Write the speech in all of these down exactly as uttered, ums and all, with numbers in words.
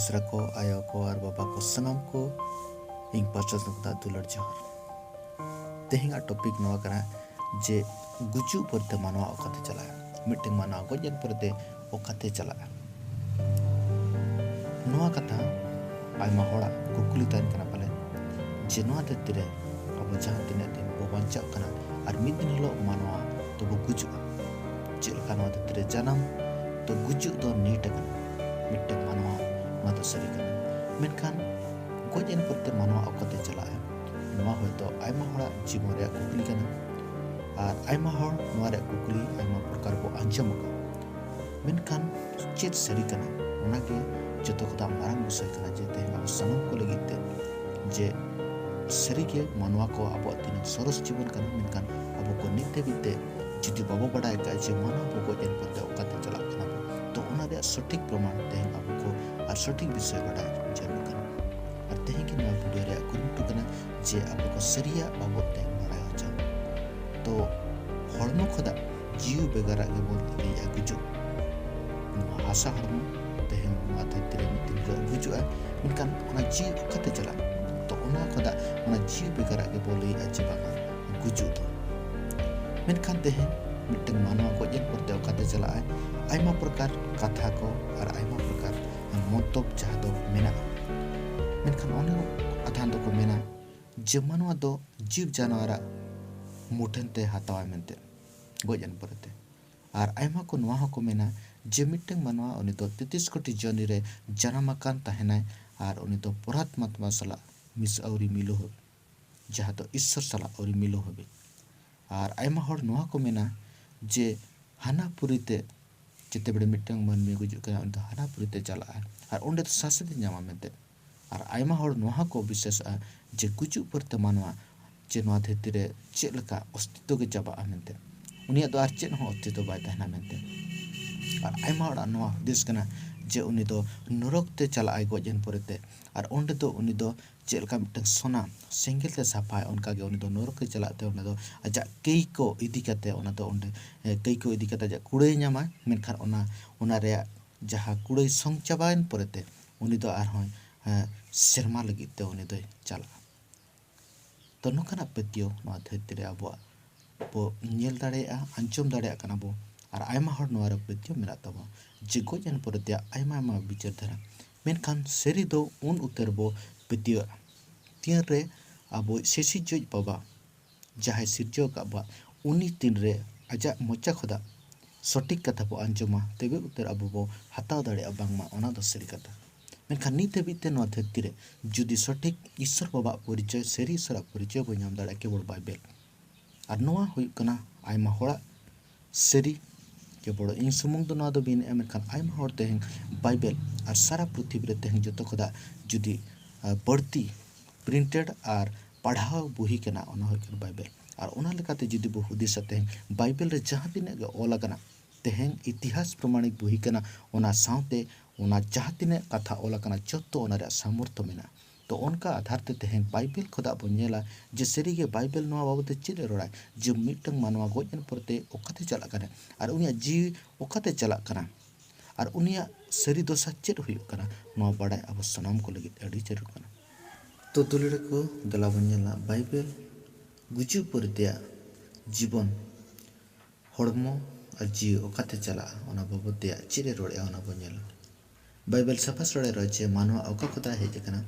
ᱟᱥᱲᱟ ᱠᱚ, ᱟᱭᱳ ᱠᱚ ᱟᱨ ᱵᱟᱵᱟ ᱠᱚ, ᱥᱟᱱᱟᱢ ᱠᱚ ᱤᱧ ᱯᱟᱥᱴᱟ ᱥᱮᱫ ᱠᱷᱚᱱᱟᱜ ᱫᱩᱞᱟᱹᱲ ᱡᱚᱦᱟᱨ᱾ ᱛᱮᱦᱮᱧᱟᱜ ᱴᱚᱯᱤᱠ ᱱᱚᱣᱟ ᱠᱟᱱᱟ ᱡᱮ ᱜᱩᱡᱩᱜ ᱯᱚᱨᱛᱮ ᱢᱟᱱᱣᱟ ᱚᱠᱟᱛᱮ ᱪᱟᱞᱟᱜᱼᱟ, ᱢᱤᱫᱴᱟᱝ ᱢᱟᱱᱣᱟ ᱜᱚᱡ ᱮᱱ ᱯᱚᱨᱮᱛᱮ ᱚᱠᱟᱛᱮ ᱪᱟᱞᱟᱜᱼᱟ᱾ ᱱᱚᱣᱟ ᱠᱟᱛᱷᱟ ᱟᱭᱢᱟ ᱦᱚᱲᱟᱜ ᱠᱩᱠᱞᱤ ᱛᱟᱦᱮᱱ ᱠᱟᱱᱟ ᱯᱟᱞᱮ, ᱡᱮ ᱱᱚᱣᱟ ᱫᱷᱟᱹᱨᱛᱤ ᱨᱮ ᱟᱵᱚ ᱡᱟᱦᱟᱸ ᱛᱤᱱᱟᱹᱜ ᱫᱤᱱ ᱵᱚ ᱵᱟᱧᱪᱟᱜ ᱠᱟᱱᱟ ᱟᱨ ᱢᱤᱫ ᱫᱤᱱ ᱦᱤᱞᱳᱜ ᱢᱟᱱᱣᱟ ᱫᱚᱵᱚ ᱜᱩᱡᱩᱜᱼᱟ᱾ ᱪᱮᱫ ᱞᱮᱠᱟ ᱱᱚᱣᱟ ᱫᱷᱟᱹᱨᱛᱤ ᱨᱮ ᱡᱟᱱᱟᱢ, ᱛᱚ ᱜᱩᱡᱩᱜ ᱫᱚ ᱱᱤᱭᱟᱹ ᱠᱟᱱᱟ᱾ ᱢᱤᱫᱴᱟᱝ ᱢᱟᱱᱣᱟ ᱱᱚᱣᱟ ᱫᱚ ᱥᱟᱹᱨᱤ ᱠᱟᱱᱟ, ᱢᱮᱱᱠᱷᱟᱱ ᱜᱚᱡ ᱮᱱ ᱯᱚᱨᱮᱛᱮ ᱢᱟᱱᱣᱟ ᱚᱠᱟᱛᱮ ᱪᱟᱞᱟᱜᱼᱟ? ᱱᱚᱣᱟ ᱦᱚᱭᱛᱳ ᱟᱭᱢᱟ ᱦᱚᱲᱟᱜ ᱡᱤᱵᱚᱱ ᱨᱮᱭᱟᱜ ᱠᱩᱠᱞᱤ ᱠᱟᱱᱟ᱾ ᱟᱨ ᱟᱭᱢᱟ ᱦᱚᱲ ᱱᱚᱣᱟ ᱨᱮᱭᱟᱜ ᱠᱩᱠᱞᱤ ᱟᱭᱢᱟ ᱯᱨᱚᱠᱟᱨ ᱵᱚ ᱟᱸᱡᱚᱢ ᱟᱠᱟᱫᱟ, ᱢᱮᱱᱠᱷᱟᱱ ᱪᱮᱫ ᱥᱟᱹᱨᱤ ᱠᱟᱱᱟ? ᱚᱱᱟᱜᱮ ᱡᱚᱛᱚ ᱠᱷᱚᱱᱟᱜ ᱢᱟᱨᱟᱝ ᱵᱤᱥᱚᱭ ᱠᱟᱱᱟ, ᱡᱮ ᱛᱮᱦᱮᱧ ᱟᱵᱚ ᱥᱟᱱᱟᱢ ᱠᱚ ᱞᱟᱹᱜᱤᱫ ᱛᱮ ᱡᱮ ᱥᱟᱹᱨᱤᱜᱮ ᱢᱟᱱᱣᱟ ᱠᱚ ᱟᱵᱚᱣᱟᱜ ᱛᱤᱱᱟᱹᱜ ᱥᱚᱨᱚᱥ ᱡᱤᱵᱚᱱ ᱠᱟᱱᱟ, ᱢᱮᱱᱠᱷᱟᱱ ᱟᱵᱚ ᱠᱚ ᱱᱤᱛ ᱫᱷᱟᱹᱵᱤᱡ ᱛᱮ ᱡᱩᱫᱤ ᱵᱟᱵᱚ ᱵᱟᱰᱟᱭ ᱠᱟᱜᱼᱟ ᱡᱮ ᱢᱟᱱᱣᱟ ᱵᱚ ᱜᱚᱡ ᱮᱱ ᱯᱚᱨᱮ ᱚᱠᱟᱛᱮ ᱪᱟᱞᱟᱜ ᱠᱟᱱᱟ ᱵᱚ, ᱛᱚ ᱚᱱᱟ ᱨᱮᱭᱟᱜ ᱥᱚᱴᱷᱤᱠ ᱯᱨᱚᱢᱟᱱ ᱛᱮᱦᱮᱧ ᱟᱵᱚ ᱠᱚ ᱟᱨ ᱥᱚᱴᱷᱤᱠ ᱵᱤᱥᱚᱭ ᱵᱟᱰᱟᱭ ᱡᱟᱹᱨᱩᱲ ᱠᱟᱱᱟ᱾ ᱟᱨ ᱛᱮᱦᱮᱧ ᱜᱮ ᱱᱚᱣᱟ ᱵᱷᱤᱰᱤᱭᱳ ᱨᱮᱭᱟᱜ ᱠᱩᱨᱩᱢᱩᱴᱩ ᱠᱟᱱᱟ ᱡᱮ ᱟᱵᱚ ᱠᱚ ᱥᱟᱹᱨᱤᱭᱟᱜ ᱵᱟᱵᱚᱫ ᱛᱮ ᱵᱟᱰᱟᱭ ᱦᱚᱪᱚ᱾ ᱛᱚ ᱦᱚᱲᱢᱚ ᱠᱷᱚᱱᱟᱜ ᱡᱤᱣᱤ ᱵᱮᱜᱟᱨᱟᱜ ᱜᱮᱵᱚᱱ ᱞᱟᱹᱭᱮᱜᱼᱟ ᱜᱩᱡᱩᱜ᱾ ᱱᱚᱣᱟ ᱦᱟᱥᱟ ᱦᱚᱲᱢᱚ ᱛᱮᱦᱮᱧ ᱱᱚᱣᱟ ᱫᱷᱟᱹᱨᱛᱤ ᱨᱮ ᱢᱤᱫ ᱫᱤᱱ ᱦᱤᱞᱳᱜ ᱜᱩᱡᱩᱜᱼᱟ, ᱢᱮᱱᱠᱷᱟᱱ ᱚᱱᱟ ᱡᱤᱣᱤ ᱚᱠᱟᱛᱮ ᱪᱟᱞᱟᱜᱼᱟ? ᱛᱚ ᱚᱱᱟ ᱠᱷᱚᱱᱟᱜ ᱚᱱᱟ ᱡᱤᱣᱤ ᱵᱮᱜᱟᱨᱟᱜ ᱜᱮᱵᱚ ᱞᱟᱹᱭᱮᱜᱼᱟ ᱡᱮ ᱵᱟᱝᱟ ᱜᱩᱡᱩᱜ ᱫᱚ᱾ ᱢᱮᱱᱠᱷᱟᱱ ᱛᱮᱦᱮᱧ ᱢᱤᱫᱴᱟᱝ ᱢᱟᱱᱣᱟ ᱜᱚᱡ ᱮᱱ ᱯᱚᱨᱛᱮ ᱚᱠᱟᱛᱮ ᱪᱟᱞᱟᱜᱼᱟᱭ? ᱟᱭᱢᱟ ᱯᱨᱚᱠᱟᱨ ᱠᱟᱛᱷᱟ ᱠᱚ ᱟᱨ ᱟᱭᱢᱟ ᱯᱨᱚᱠᱟᱨ ᱢᱚᱛᱚᱵ ᱡᱟᱦᱟᱸ ᱫᱚ ᱢᱮᱱᱟᱜᱼᱟ᱾ ᱢᱮᱱᱠᱷᱟᱱ ᱚᱱᱮ ᱟᱫᱷᱟᱱ ᱫᱚᱠᱚ ᱢᱮᱱᱟ ᱡᱮ ᱢᱟᱱᱣᱟ ᱫᱚ ᱡᱤᱵᱽ ᱡᱟᱱᱣᱟᱨᱟᱜ ᱢᱩᱴᱷᱟᱹᱱ ᱛᱮ ᱦᱟᱛᱟᱣᱟᱭ ᱢᱮᱱᱛᱮ ᱜᱚᱡ ᱮᱱ ᱯᱚᱨᱮᱛᱮ᱾ ᱟᱨ ᱟᱭᱢᱟ ᱠᱚ ᱱᱚᱣᱟ ᱦᱚᱸᱠᱚ ᱢᱮᱱᱟ ᱡᱮ ᱢᱤᱫᱴᱟᱝ ᱢᱟᱱᱣᱟ ᱩᱱᱤ ᱫᱚ ᱛᱮᱛᱨᱤᱥ ᱠᱳᱴᱤ ᱡᱚᱱᱤ ᱨᱮ ᱡᱟᱱᱟᱢ ᱟᱠᱟᱱ ᱛᱟᱦᱮᱱᱟᱭ ᱟᱨ ᱩᱱᱤ ᱫᱚ ᱯᱚᱨᱟᱛᱢᱟᱛᱢᱟ ᱥᱟᱞᱟᱜ ᱢᱤᱥ ᱟᱹᱣᱨᱤ ᱢᱤᱞᱟᱹᱣ ᱦᱟᱹᱵᱤᱡ, ᱡᱟᱦᱟᱸ ᱫᱚ ᱤᱥᱥᱚᱨ ᱥᱟᱞᱟᱜ ᱟᱹᱣᱨᱤ ᱢᱤᱞᱟᱹᱣ ᱦᱟᱹᱵᱤᱡ᱾ ᱟᱨ ᱟᱭᱢᱟ ᱦᱚᱲ ᱱᱚᱣᱟ ᱠᱚ ᱢᱮᱱᱟ ᱡᱮ ᱦᱟᱱᱟ ᱯᱩᱨᱤ ᱛᱮ ᱡᱮᱛᱮ ᱵᱮᱲᱮ ᱢᱤᱫᱴᱟᱝ ᱢᱟᱹᱱᱢᱤ ᱜᱩᱡᱩᱜ ᱠᱟᱱᱟ, ᱩᱱᱤ ᱫᱚ ᱦᱟᱱᱟ ᱯᱩᱨᱤ ᱛᱮ ᱪᱟᱞᱟᱜᱼᱟ ᱟᱨ ᱚᱸᱰᱮ ᱫᱚ ᱥᱟᱥᱮᱛ ᱮ ᱧᱟᱢᱟ ᱢᱮᱱᱛᱮ᱾ ᱟᱨ ᱟᱭᱢᱟ ᱦᱚᱲ ᱱᱚᱣᱟ ᱦᱚᱸᱠᱚ ᱵᱤᱥᱥᱟᱹᱥᱚᱜᱼᱟ ᱡᱮ ᱜᱩᱡᱩᱜ ᱯᱚᱨᱮᱛᱮ ᱢᱟᱱᱣᱟ ᱡᱮ ᱱᱚᱣᱟ ᱫᱷᱟᱹᱨᱛᱤ ᱨᱮ ᱪᱮᱫ ᱞᱮᱠᱟ ᱚᱥᱛᱤᱛᱛᱚ ᱜᱮ ᱪᱟᱵᱟᱜᱼᱟ ᱢᱮᱱᱛᱮ, ᱩᱱᱤᱭᱟᱜ ᱫᱚ ᱟᱨ ᱪᱮᱫ ᱦᱚᱸ ᱚᱥᱛᱤᱛᱛᱚ ᱵᱟᱭ ᱛᱟᱦᱮᱱᱟ ᱢᱮᱱᱛᱮ᱾ ᱟᱨ ᱟᱭᱢᱟ ᱦᱚᱲᱟᱜ ᱱᱚᱣᱟ ᱦᱩᱫᱤᱥ ᱠᱟᱱᱟ ᱡᱮ ᱩᱱᱤ ᱫᱚ ᱱᱚᱨᱚᱠ ᱛᱮ ᱪᱟᱞᱟᱜ ᱟᱭ ᱜᱚᱡ ᱮᱱ ᱯᱚᱨᱮᱛᱮ, ᱟᱨ ᱚᱸᱰᱮ ᱫᱚ ᱩᱱᱤ ᱫᱚ ᱪᱮᱫ ᱞᱮᱠᱟ ᱢᱤᱫᱴᱟᱝ ᱥᱚᱱᱟ ᱥᱮᱸᱜᱮᱞ ᱛᱮ ᱥᱟᱯᱷᱟᱭ, ᱚᱱᱠᱟᱜᱮ ᱩᱱᱤ ᱫᱚ ᱱᱚᱨᱚᱠ ᱮ ᱪᱟᱞᱟᱜ ᱛᱮ ᱚᱸᱰᱮ ᱫᱚ ᱟᱡᱟᱜ ᱠᱟᱹᱭ ᱠᱚ ᱤᱫᱤ ᱠᱟᱛᱮ, ᱚᱱᱟ ᱫᱚ ᱚᱸᱰᱮ, ᱮ, ᱠᱟᱹᱭ ᱠᱚ ᱤᱫᱤ ᱠᱟᱛᱮ ᱟᱡᱟᱜ ᱠᱩᱲᱟᱹᱭ ᱧᱟᱢᱟ, ᱢᱮᱱᱠᱷᱟᱱ ᱚᱱᱟ, ᱚᱱᱟ ᱨᱮᱭᱟᱜ ᱡᱟᱦᱟᱸ ᱠᱩᱲᱟᱹᱭ ᱥᱚᱝ ᱪᱟᱵᱟᱭᱮᱱ ᱯᱚᱨᱮᱛᱮ ᱩᱱᱤ ᱫᱚ ᱟᱨᱦᱚᱸ, ᱮᱸ, ᱥᱮᱨᱢᱟ ᱞᱟᱹᱜᱤᱫ ᱛᱮ ᱩᱱᱤ ᱫᱚᱭ ᱪᱟᱞᱟᱜᱼᱟ᱾ ᱛᱚ, ᱱᱚᱝᱠᱟᱱᱟᱜ ᱯᱟᱹᱛᱭᱟᱹᱣ ᱱᱚᱣᱟ ᱫᱷᱟᱹᱨᱛᱤ ᱨᱮ ᱟᱵᱚᱣᱟᱜ ᱵᱚ ᱧᱮᱞ ᱫᱟᱲᱮᱭᱟᱜᱼᱟ, ᱟᱸᱡᱚᱢ ᱫᱟᱲᱮᱭᱟᱜ ᱠᱟᱱᱟ ᱵᱚ, ᱟᱨ ᱟᱭᱢᱟ ᱦᱚᱲ ᱱᱚᱣᱟ ᱨᱮ ᱯᱟᱹᱛᱭᱟᱹᱣ ᱢᱮᱱᱟᱜ ᱛᱟᱵᱚᱱᱟ ᱡᱮ ᱜᱚᱡ ᱮᱱ ᱯᱚᱨᱮ ᱛᱮᱭᱟᱜ ᱟᱭᱢᱟ ᱟᱭᱢᱟ ᱵᱤᱪᱟᱹᱨ ᱫᱷᱟᱨᱟ᱾ ᱢᱮᱱᱠᱷᱟᱱ ᱥᱟᱹᱨᱤ ᱫᱚ ᱩᱱ ᱩᱛᱟᱹᱨ ᱵᱚ ᱯᱟᱹᱛᱭᱟᱹᱣᱟᱜᱼᱟ, ᱛᱤᱱᱨᱮ ᱟᱵᱚ ᱥᱤᱥᱤᱨᱡᱟᱹᱣᱤᱡ ᱵᱟᱵᱟ, ᱡᱟᱦᱟᱸᱭ ᱥᱤᱨᱡᱟᱹᱣ ᱟᱠᱟᱫ ᱵᱚᱣᱟ, ᱩᱱᱤ ᱛᱤᱱᱨᱮ ᱟᱡᱟᱜ ᱢᱚᱪᱟ ᱠᱷᱚᱱᱟᱜ ᱥᱚᱴᱷᱤᱠ ᱠᱟᱛᱷᱟ ᱵᱚ ᱟᱸᱡᱚᱢᱟ, ᱛᱚᱵᱮ ᱩᱛᱟᱹᱨ ᱟᱵᱚ ᱵᱚ ᱦᱟᱛᱟᱣ ᱫᱟᱲᱮᱭᱟᱜᱼᱟ ᱵᱟᱝᱢᱟ ᱚᱱᱟ ᱫᱚ ᱥᱟᱹᱨᱤ ᱠᱟᱛᱷᱟ᱾ ᱢᱮᱱᱠᱷᱟᱱ ᱱᱤᱛ ᱦᱟᱹᱵᱤᱡ ᱛᱮ ᱱᱚᱣᱟ ᱫᱷᱟᱹᱨᱛᱤ ᱨᱮ ᱡᱩᱫᱤ ᱥᱚᱴᱷᱤᱠ ᱤᱥᱥᱚᱨ ᱵᱟᱵᱟᱣᱟᱜ ᱯᱚᱨᱤᱪᱚᱭ, ᱥᱟᱹᱨᱤ ᱤᱥᱥᱚᱨᱟᱜ ᱯᱚᱨᱤᱪᱚᱭ ᱵᱚ ᱧᱟᱢ ᱫᱟᱲᱮᱭᱟᱜᱼᱟ ᱠᱮᱵᱚᱞ ᱵᱟᱭᱵᱮᱞ᱾ ᱟᱨ ᱱᱚᱣᱟ ᱦᱩᱭᱩᱜ ᱠᱟᱱᱟ ᱟᱭᱢᱟ ᱦᱚᱲᱟᱜ ᱥᱟᱹᱨᱤ᱾ ᱠᱮᱵᱚᱞ ᱤᱧ ᱥᱩᱢᱩᱝ ᱫᱚ ᱱᱚᱣᱟ ᱫᱚ ᱵᱟᱹᱧ ᱢᱮᱱᱮᱫᱼᱟ, ᱢᱮᱱᱠᱷᱟᱱ ᱟᱭᱢᱟ ᱦᱚᱲ ᱛᱮᱦᱮᱧ ᱵᱟᱭᱵᱮᱞ ᱟᱨ ᱥᱟᱨᱟ ᱯᱨᱤᱛᱷᱤᱵᱤ ᱨᱮ ᱛᱮᱦᱮᱧ ᱡᱚᱛᱚ ᱠᱷᱚᱱᱟᱜ ᱡᱩᱫᱤ, ᱟ, ᱵᱟᱹᱲᱛᱤ printed ᱟᱨ ᱯᱟᱲᱦᱟᱣ ᱵᱩᱦᱤ ᱠᱟᱱᱟ, ᱚᱱᱟ ᱦᱩᱭᱩᱜ ᱠᱟᱱᱟ ᱵᱟᱭᱵᱮᱞ᱾ ᱟᱨ ᱚᱱᱟ ᱞᱮᱠᱟᱛᱮ ᱡᱩᱫᱤ ᱵᱚ ᱦᱩᱫᱤᱥᱟ, ᱛᱮᱦᱮᱧ ᱵᱟᱭᱵᱮᱞ ᱨᱮ ᱡᱟᱦᱟᱸ ᱛᱤᱱᱟᱹᱜ ᱜᱮ ᱚᱞ ᱟᱠᱟᱱᱟ, ᱛᱮᱦᱮᱧ ᱤᱛᱤᱦᱟᱥ ᱯᱨᱚᱢᱟᱬᱤᱠ ᱵᱩᱦᱤ ᱠᱟᱱᱟ, ᱚᱱᱟ ᱥᱟᱶᱛᱮ ᱚᱱᱟ ᱡᱟᱦᱟᱸ ᱛᱤᱱᱟᱹᱜ ᱠᱟᱛᱷᱟ ᱚᱞ ᱟᱠᱟᱱᱟ, ᱡᱚᱛᱚ ᱚᱱᱟ ᱨᱮᱭᱟᱜ ᱥᱟᱢᱚᱨᱛᱷᱚ ᱢᱮᱱᱟᱜᱼᱟ᱾ ᱛᱚ, ᱚᱱᱠᱟ ᱟᱫᱷᱟᱨ ᱛᱮ ᱛᱮᱦᱮᱧ ᱵᱟᱭᱵᱮᱞ ᱠᱷᱚᱱᱟᱜ ᱵᱚᱱ ᱧᱮᱞᱟ ᱡᱮ ᱥᱟᱹᱨᱤᱜᱮ ᱵᱟᱭᱵᱮᱞ ᱱᱚᱣᱟ ᱵᱟᱵᱚᱫ ᱛᱮ ᱪᱮᱫ ᱮ ᱨᱚᱲᱟᱭ, ᱡᱮ ᱢᱤᱫᱴᱟᱝ ᱢᱟᱱᱣᱟ ᱜᱚᱡ ᱮᱱ ᱯᱚᱨᱮᱛᱮ ᱚᱠᱟᱛᱮ ᱪᱟᱞᱟᱜ ᱠᱟᱱᱟ ᱟᱨ ᱩᱱᱤᱭᱟᱜ ᱡᱤᱣᱤ ᱚᱠᱟᱛᱮ ᱪᱟᱞᱟᱜ ᱠᱟᱱᱟ ᱟᱨ ᱩᱱᱤᱭᱟᱜ ᱥᱟᱹᱨᱤ ᱫᱚᱥᱟ ᱪᱮᱫ ᱦᱩᱭᱩᱜ ᱠᱟᱱᱟ, ᱱᱚᱣᱟ ᱵᱟᱲᱟᱭ ᱟᱵᱚ ᱥᱟᱱᱟᱢ ᱠᱚ ᱞᱟᱹᱜᱤᱫ ᱟᱹᱰᱤ ᱡᱟᱹᱨᱩᱲ ᱠᱟᱱᱟ᱾ ᱛᱚ, ᱫᱩᱞᱟᱹᱲ ᱠᱚ, ᱫᱮᱞᱟ ᱵᱚᱱ ᱧᱮᱞᱟ ᱵᱟᱭᱵᱮᱞ ᱜᱩᱡᱩᱜ ᱯᱚᱨᱮ ᱛᱮᱭᱟᱜ ᱡᱤᱵᱚᱱ, ᱦᱚᱲᱢᱚ ᱟᱨ ᱡᱤᱣᱤ ᱚᱠᱟᱛᱮ ᱪᱟᱞᱟᱜᱼᱟ, ᱚᱱᱟ ᱵᱟᱵᱚᱫ ᱛᱮᱭᱟᱜ ᱪᱮᱫ ᱮ ᱨᱚᱲᱮᱫᱼᱟ, ᱚᱱᱟ ᱵᱚᱱ ᱧᱮᱞᱟ᱾ ᱵᱟᱭᱵᱮᱞ ᱥᱟᱯᱷᱟ ᱥᱟᱹᱲᱮ ᱨᱚᱲᱟ ᱡᱮ ᱢᱟᱱᱣᱟ ᱚᱠᱟ ᱠᱷᱚᱱᱟᱜ ᱦᱮᱡ ᱟᱠᱟᱱᱟ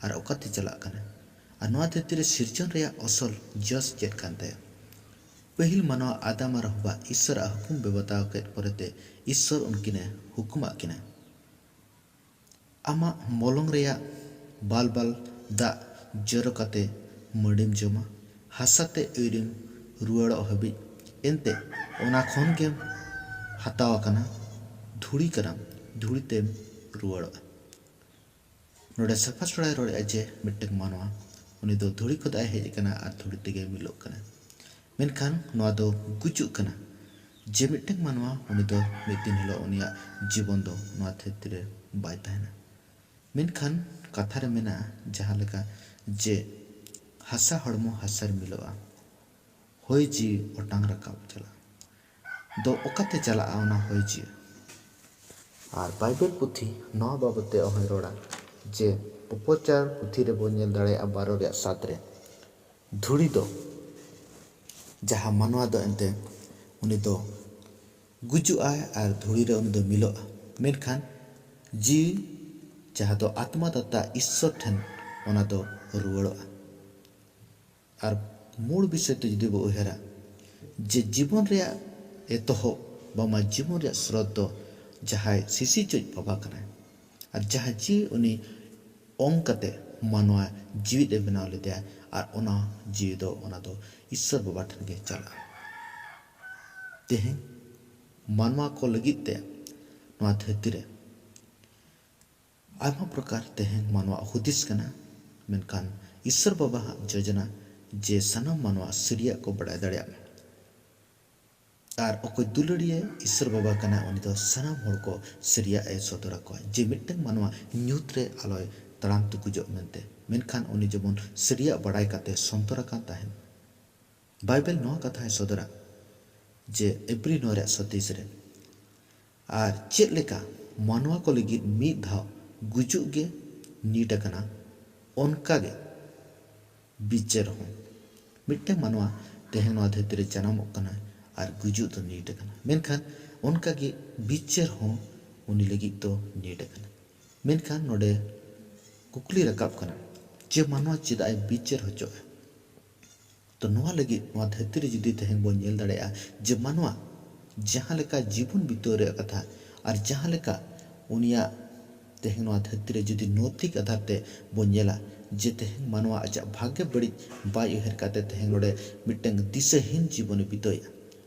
ᱟᱨ ᱚᱠᱟᱛᱮ ᱪᱟᱞᱟᱜ ᱠᱟᱱᱟ, ᱟᱨ ᱱᱚᱣᱟ ᱫᱷᱟᱹᱨᱛᱤ ᱨᱮ ᱥᱤᱨᱡᱚᱱ ᱨᱮᱭᱟᱜ ᱟᱥᱚᱞ ᱡᱚᱥ ᱪᱮᱫ ᱠᱟᱱ ᱛᱟᱭᱟ᱾ ᱯᱟᱹᱦᱤᱞ ᱢᱟᱱᱣᱟ ᱟᱫᱟᱢ ᱟᱨ ᱦᱚᱵᱟ ᱤᱥᱥᱚᱨᱟᱜ ᱦᱩᱠᱩᱢ ᱵᱮᱵᱚᱛᱟᱣ ᱠᱮᱫ ᱯᱚᱨᱮᱛᱮ ᱤᱥᱥᱚᱨ ᱩᱱᱠᱤᱱᱮ ᱦᱩᱠᱩᱢᱟᱜ ᱠᱤᱱᱟ, ᱟᱢᱟᱜ ᱢᱚᱞᱚᱝ ᱨᱮᱭᱟᱜ ᱵᱟᱞᱵᱟᱞ ᱫᱟᱜ ᱡᱚᱨᱚ ᱠᱟᱛᱮ ᱢᱟᱹᱰᱤᱢ ᱡᱚᱢᱟ, ᱦᱟᱥᱟ ᱛᱮ ᱟᱹᱨᱤᱢ ᱨᱩᱣᱟᱹᱲᱚᱜ ᱦᱟᱹᱵᱤᱡ᱾ ᱮᱱᱛᱮ ᱚᱱᱟ ᱠᱷᱚᱱ ᱜᱮᱢ ᱦᱟᱛᱟᱣ ᱟᱠᱟᱱᱟ, ᱫᱷᱩᱲᱤ ᱠᱟᱱᱟᱢ, ᱫᱷᱩᱲᱤ ᱛᱮᱢ ᱨᱩᱣᱟᱹᱲᱚᱜᱼᱟ᱾ ᱱᱚᱰᱮ ᱥᱟᱯᱷᱟ ᱥᱚᱲᱟᱭ ᱨᱚᱲᱮᱫᱼᱟ ᱡᱮ ᱢᱤᱫᱴᱟᱝ ᱢᱟᱱᱣᱟ, ᱩᱱᱤ ᱫᱚ ᱫᱷᱩᱲᱤ ᱠᱷᱚᱱᱟᱜ ᱮ ᱦᱮᱡ ᱟᱠᱟᱱᱟ ᱟᱨ ᱫᱷᱩᱲᱤ ᱛᱮᱜᱮ ᱢᱤᱞᱚᱜ ᱠᱟᱱᱟ᱾ ᱢᱮᱱᱠᱷᱟᱱ ᱱᱚᱣᱟ ᱫᱚ ᱜᱩᱡᱩᱜ ᱠᱟᱱᱟ᱾ ᱡᱮ ᱢᱤᱫᱴᱟᱝ ᱢᱟᱱᱣᱟ, ᱩᱱᱤ ᱫᱚ ᱢᱤᱫ ᱫᱤᱱ ᱦᱤᱞᱳᱜ ᱩᱱᱤᱭᱟᱜ ᱡᱤᱵᱚᱱ ᱫᱚ ᱱᱚᱣᱟ ᱫᱷᱟᱹᱨᱛᱤ ᱨᱮ ᱵᱟᱭ ᱛᱟᱦᱮᱱᱟ᱾ ᱢᱮᱱᱠᱷᱟᱱ ᱠᱟᱛᱷᱟ ᱨᱮ ᱢᱮᱱᱟᱜᱼᱟ, ᱡᱟᱦᱟᱸ ᱞᱮᱠᱟ ᱡᱮ ᱦᱟᱥᱟ ᱦᱚᱲᱢᱚ ᱦᱟᱥᱟ ᱨᱮ ᱢᱤᱞᱚᱜᱼᱟ, ᱦᱚᱭ ᱡᱤᱣᱤ ᱚᱴᱟᱝ ᱨᱟᱠᱟᱵ ᱪᱟᱞᱟᱜᱼᱟ᱾ ᱫᱚ ᱚᱠᱟᱛᱮ ᱪᱟᱞᱟᱜᱼᱟ ᱚᱱᱟ ᱦᱚᱭ ᱡᱤᱣᱤ? ᱟᱨ ᱵᱟᱭᱵᱮᱞ ᱯᱩᱛᱷᱤ ᱱᱚᱣᱟ ᱵᱟᱵᱚᱛ ᱛᱮ ᱚᱦᱚᱸᱭ ᱨᱚᱲᱟ ᱡᱮ ᱩᱯᱚᱪᱟᱨ ᱯᱩᱛᱷᱤ ᱨᱮᱵᱚᱱ ᱧᱮᱞ ᱫᱟᱲᱮᱭᱟᱜᱼᱟ ᱵᱟᱨᱚ ᱨᱮᱭᱟᱜ ᱥᱟᱛ ᱨᱮ, ᱫᱷᱩᱲᱤ ᱫᱚ ᱡᱟᱦᱟᱸ ᱢᱟᱱᱣᱟ ᱫᱚ ᱮᱱᱛᱮ ᱩᱱᱤ ᱫᱚ ᱜᱩᱡᱩᱜ ᱟᱭ ᱟᱨ ᱫᱷᱩᱲᱤ ᱨᱮ ᱩᱱᱤ ᱫᱚ ᱢᱤᱞᱚᱜᱼᱟ, ᱢᱮᱱᱠᱷᱟᱱ ᱡᱤᱣᱤ ᱡᱟᱦᱟᱸ ᱫᱚ ᱟᱛᱢᱟ ᱫᱟᱛᱟ ᱤᱥᱥᱚᱨ ᱴᱷᱮᱱ ᱚᱱᱟ ᱫᱚ ᱨᱩᱣᱟᱹᱲᱚᱜᱼᱟ᱾ ᱟᱨ ᱢᱩᱲ ᱵᱤᱥᱚᱭ ᱛᱮ ᱡᱩᱫᱤ ᱵᱚ ᱩᱭᱦᱟᱹᱨᱟ ᱡᱮ ᱡᱤᱵᱚᱱ ᱨᱮᱭᱟᱜ ᱮᱛᱚᱦᱚᱵ ᱵᱟᱝᱢᱟ ᱡᱤᱵᱚᱱ ᱨᱮᱭᱟᱜ ᱥᱨᱳᱛ ᱫᱚ ᱡᱟᱦᱟᱸᱭ ᱥᱤᱥᱤ ᱪᱚᱡ ᱵᱟᱵᱟ ᱠᱟᱱᱟᱭ, ᱟᱨ ᱡᱟᱦᱟᱸ ᱡᱤᱣᱤ ᱩᱱᱤ ᱚᱝ ᱠᱟᱛᱮ ᱢᱟᱱᱣᱟ ᱡᱤᱣᱤᱫ ᱮ ᱵᱮᱱᱟᱣ ᱞᱮᱫᱮᱭᱟ, ᱟᱨ ᱚᱱᱟ ᱡᱤᱣᱤ ᱫᱚ ᱚᱱᱟ ᱫᱚ ᱤᱥᱥᱚᱨ ᱵᱟᱵᱟ ᱴᱷᱮᱱ ᱜᱮ ᱪᱟᱞᱟᱜᱼᱟ᱾ ᱛᱮᱦᱮᱧ ᱢᱟᱱᱣᱟ ᱠᱚ ᱞᱟᱹᱜᱤᱫ ᱛᱮ ᱱᱚᱣᱟ ᱫᱷᱟᱹᱨᱛᱤ ᱨᱮ ᱟᱭᱢᱟ ᱯᱨᱚᱠᱟᱨ ᱛᱮᱦᱮᱧ ᱢᱟᱱᱣᱟ ᱦᱩᱫᱤᱥ ᱠᱟᱱᱟ, ᱢᱮᱱᱠᱷᱟᱱ ᱤᱥᱥᱚᱨ ᱵᱟᱵᱟᱣᱟᱜ ᱡᱳᱡᱚᱱᱟ ᱡᱮ ᱥᱟᱱᱟᱢ ᱢᱟᱱᱣᱟ ᱥᱟᱹᱨᱤᱭᱟᱜ ᱠᱚ ᱵᱟᱲᱟᱭ ᱫᱟᱲᱮᱭᱟᱜ ᱢᱟ᱾ ᱟᱨ ᱚᱠᱚᱭ ᱫᱩᱞᱟᱹᱲᱤᱭᱟᱹ ᱤᱥᱥᱚᱨ ᱵᱟᱵᱟ ᱠᱟᱱᱟ, ᱩᱱᱤ ᱫᱚ ᱥᱟᱱᱟᱢ ᱦᱚᱲ ᱠᱚ ᱥᱟᱹᱨᱤᱭᱟᱜ ᱮ ᱥᱚᱫᱚᱨ ᱟᱠᱚᱣᱟ, ᱡᱮ ᱢᱤᱫᱴᱟᱝ ᱢᱟᱱᱣᱟ ᱧᱩᱛ ᱨᱮ ᱟᱞᱚᱭ ᱛᱟᱲᱟᱢ ᱛᱩᱠᱩᱡᱚᱜ ᱢᱮᱱᱛᱮ, ᱢᱮᱱᱠᱷᱟᱱ ᱩᱱᱤ ᱡᱮᱢᱚᱱ ᱥᱟᱹᱨᱤᱭᱟᱜ ᱵᱟᱲᱟᱭ ᱠᱟᱛᱮ ᱥᱚᱱᱛᱚᱨ ᱟᱠᱟᱱ ᱛᱟᱦᱮᱱ᱾ ᱵᱟᱭᱵᱮᱞ ᱱᱚᱣᱟ ᱠᱟᱛᱷᱟᱭ ᱥᱚᱫᱚᱨᱟ ᱡᱮ ᱮᱵᱨᱤ ᱱᱚᱣᱟ ᱨᱮᱭᱟᱜ ᱥᱟᱛᱟᱥ ᱨᱮ, ᱟᱨ ᱪᱮᱫ ᱞᱮᱠᱟ ᱢᱟᱱᱣᱟ ᱠᱚ ᱞᱟᱹᱜᱤᱫ ᱢᱤᱫ ᱫᱷᱟᱣ ᱜᱩᱡᱩᱜ ᱜᱮ ᱱᱤᱴ ᱟᱠᱟᱱᱟ, ᱚᱱᱠᱟ ᱜᱮ ᱵᱤᱪᱟᱹᱨ ᱦᱚᱸ᱾ ᱢᱤᱫᱴᱟᱝ ᱢᱟᱱᱣᱟ ᱛᱮᱦᱮᱧ ᱱᱚᱣᱟ ᱫᱷᱟᱹᱨᱛᱤ ᱨᱮ ᱡᱟᱱᱟᱢᱚᱜ ᱠᱟᱱᱟᱭ ᱟᱨ ᱜᱩᱡᱩᱜ ᱫᱚ ᱱᱤᱴ ᱟᱠᱟᱱᱟ, ᱢᱮᱱᱠᱷᱟᱱ ᱚᱱᱠᱟ ᱜᱮ ᱵᱤᱪᱟᱹᱨ ᱦᱚᱸ ᱩᱱᱤ ᱞᱟᱹᱜᱤᱫ ᱫᱚ ᱱᱤᱴ ᱟᱠᱟᱱᱟ᱾ ᱢᱮᱱᱠᱷᱟᱱ ᱱᱚᱰᱮ ᱠᱩᱠᱞᱤ ᱨᱟᱠᱟᱵ ᱠᱟᱱᱟ ᱡᱮ ᱢᱟᱱᱣᱟ ᱪᱮᱫᱟᱜ ᱮ ᱵᱤᱪᱟᱹᱨ ᱦᱚᱪᱚᱜᱼᱟ? ᱛᱚ ᱱᱚᱣᱟ ᱞᱟᱹᱜᱤᱫ ᱱᱚᱣᱟ ᱫᱷᱟᱹᱨᱛᱤ ᱨᱮ ᱡᱩᱫᱤ ᱛᱮᱦᱮᱧ ᱵᱚᱱ ᱧᱮᱞ ᱫᱟᱲᱮᱭᱟᱜᱼᱟ ᱡᱮ ᱢᱟᱱᱣᱟ ᱡᱟᱦᱟᱸ ᱞᱮᱠᱟ ᱡᱤᱵᱚᱱ ᱵᱤᱛᱟᱹᱣ ᱨᱮᱭᱟᱜ ᱠᱟᱛᱷᱟ ᱟᱨ ᱡᱟᱦᱟᱸ ᱞᱮᱠᱟ ᱩᱱᱤᱭᱟᱜ ᱛᱮᱦᱮᱧ ᱱᱚᱣᱟ ᱫᱷᱟᱹᱨᱛᱤ ᱨᱮ ᱡᱩᱫᱤ ᱱᱳᱭᱛᱤᱠ ᱟᱫᱷᱟᱨ ᱛᱮ ᱵᱚᱱ ᱧᱮᱞᱟ ᱡᱮ ᱛᱮᱦᱮᱧ ᱢᱟᱱᱣᱟ ᱟᱡᱟᱜ ᱵᱷᱟᱜᱮ ᱵᱟᱹᱲᱤᱡ ᱵᱟᱭ ᱩᱭᱦᱟᱹᱨ ᱠᱟᱛᱮ ᱛᱮᱦᱮᱧ ᱱᱚᱰᱮ ᱢᱤᱫᱴᱟᱝ ᱫᱤᱥᱟᱹᱦᱤᱱ ᱡᱤᱵᱚᱱᱮ ᱵᱤᱛᱟᱹᱣᱮᱫᱼᱟ,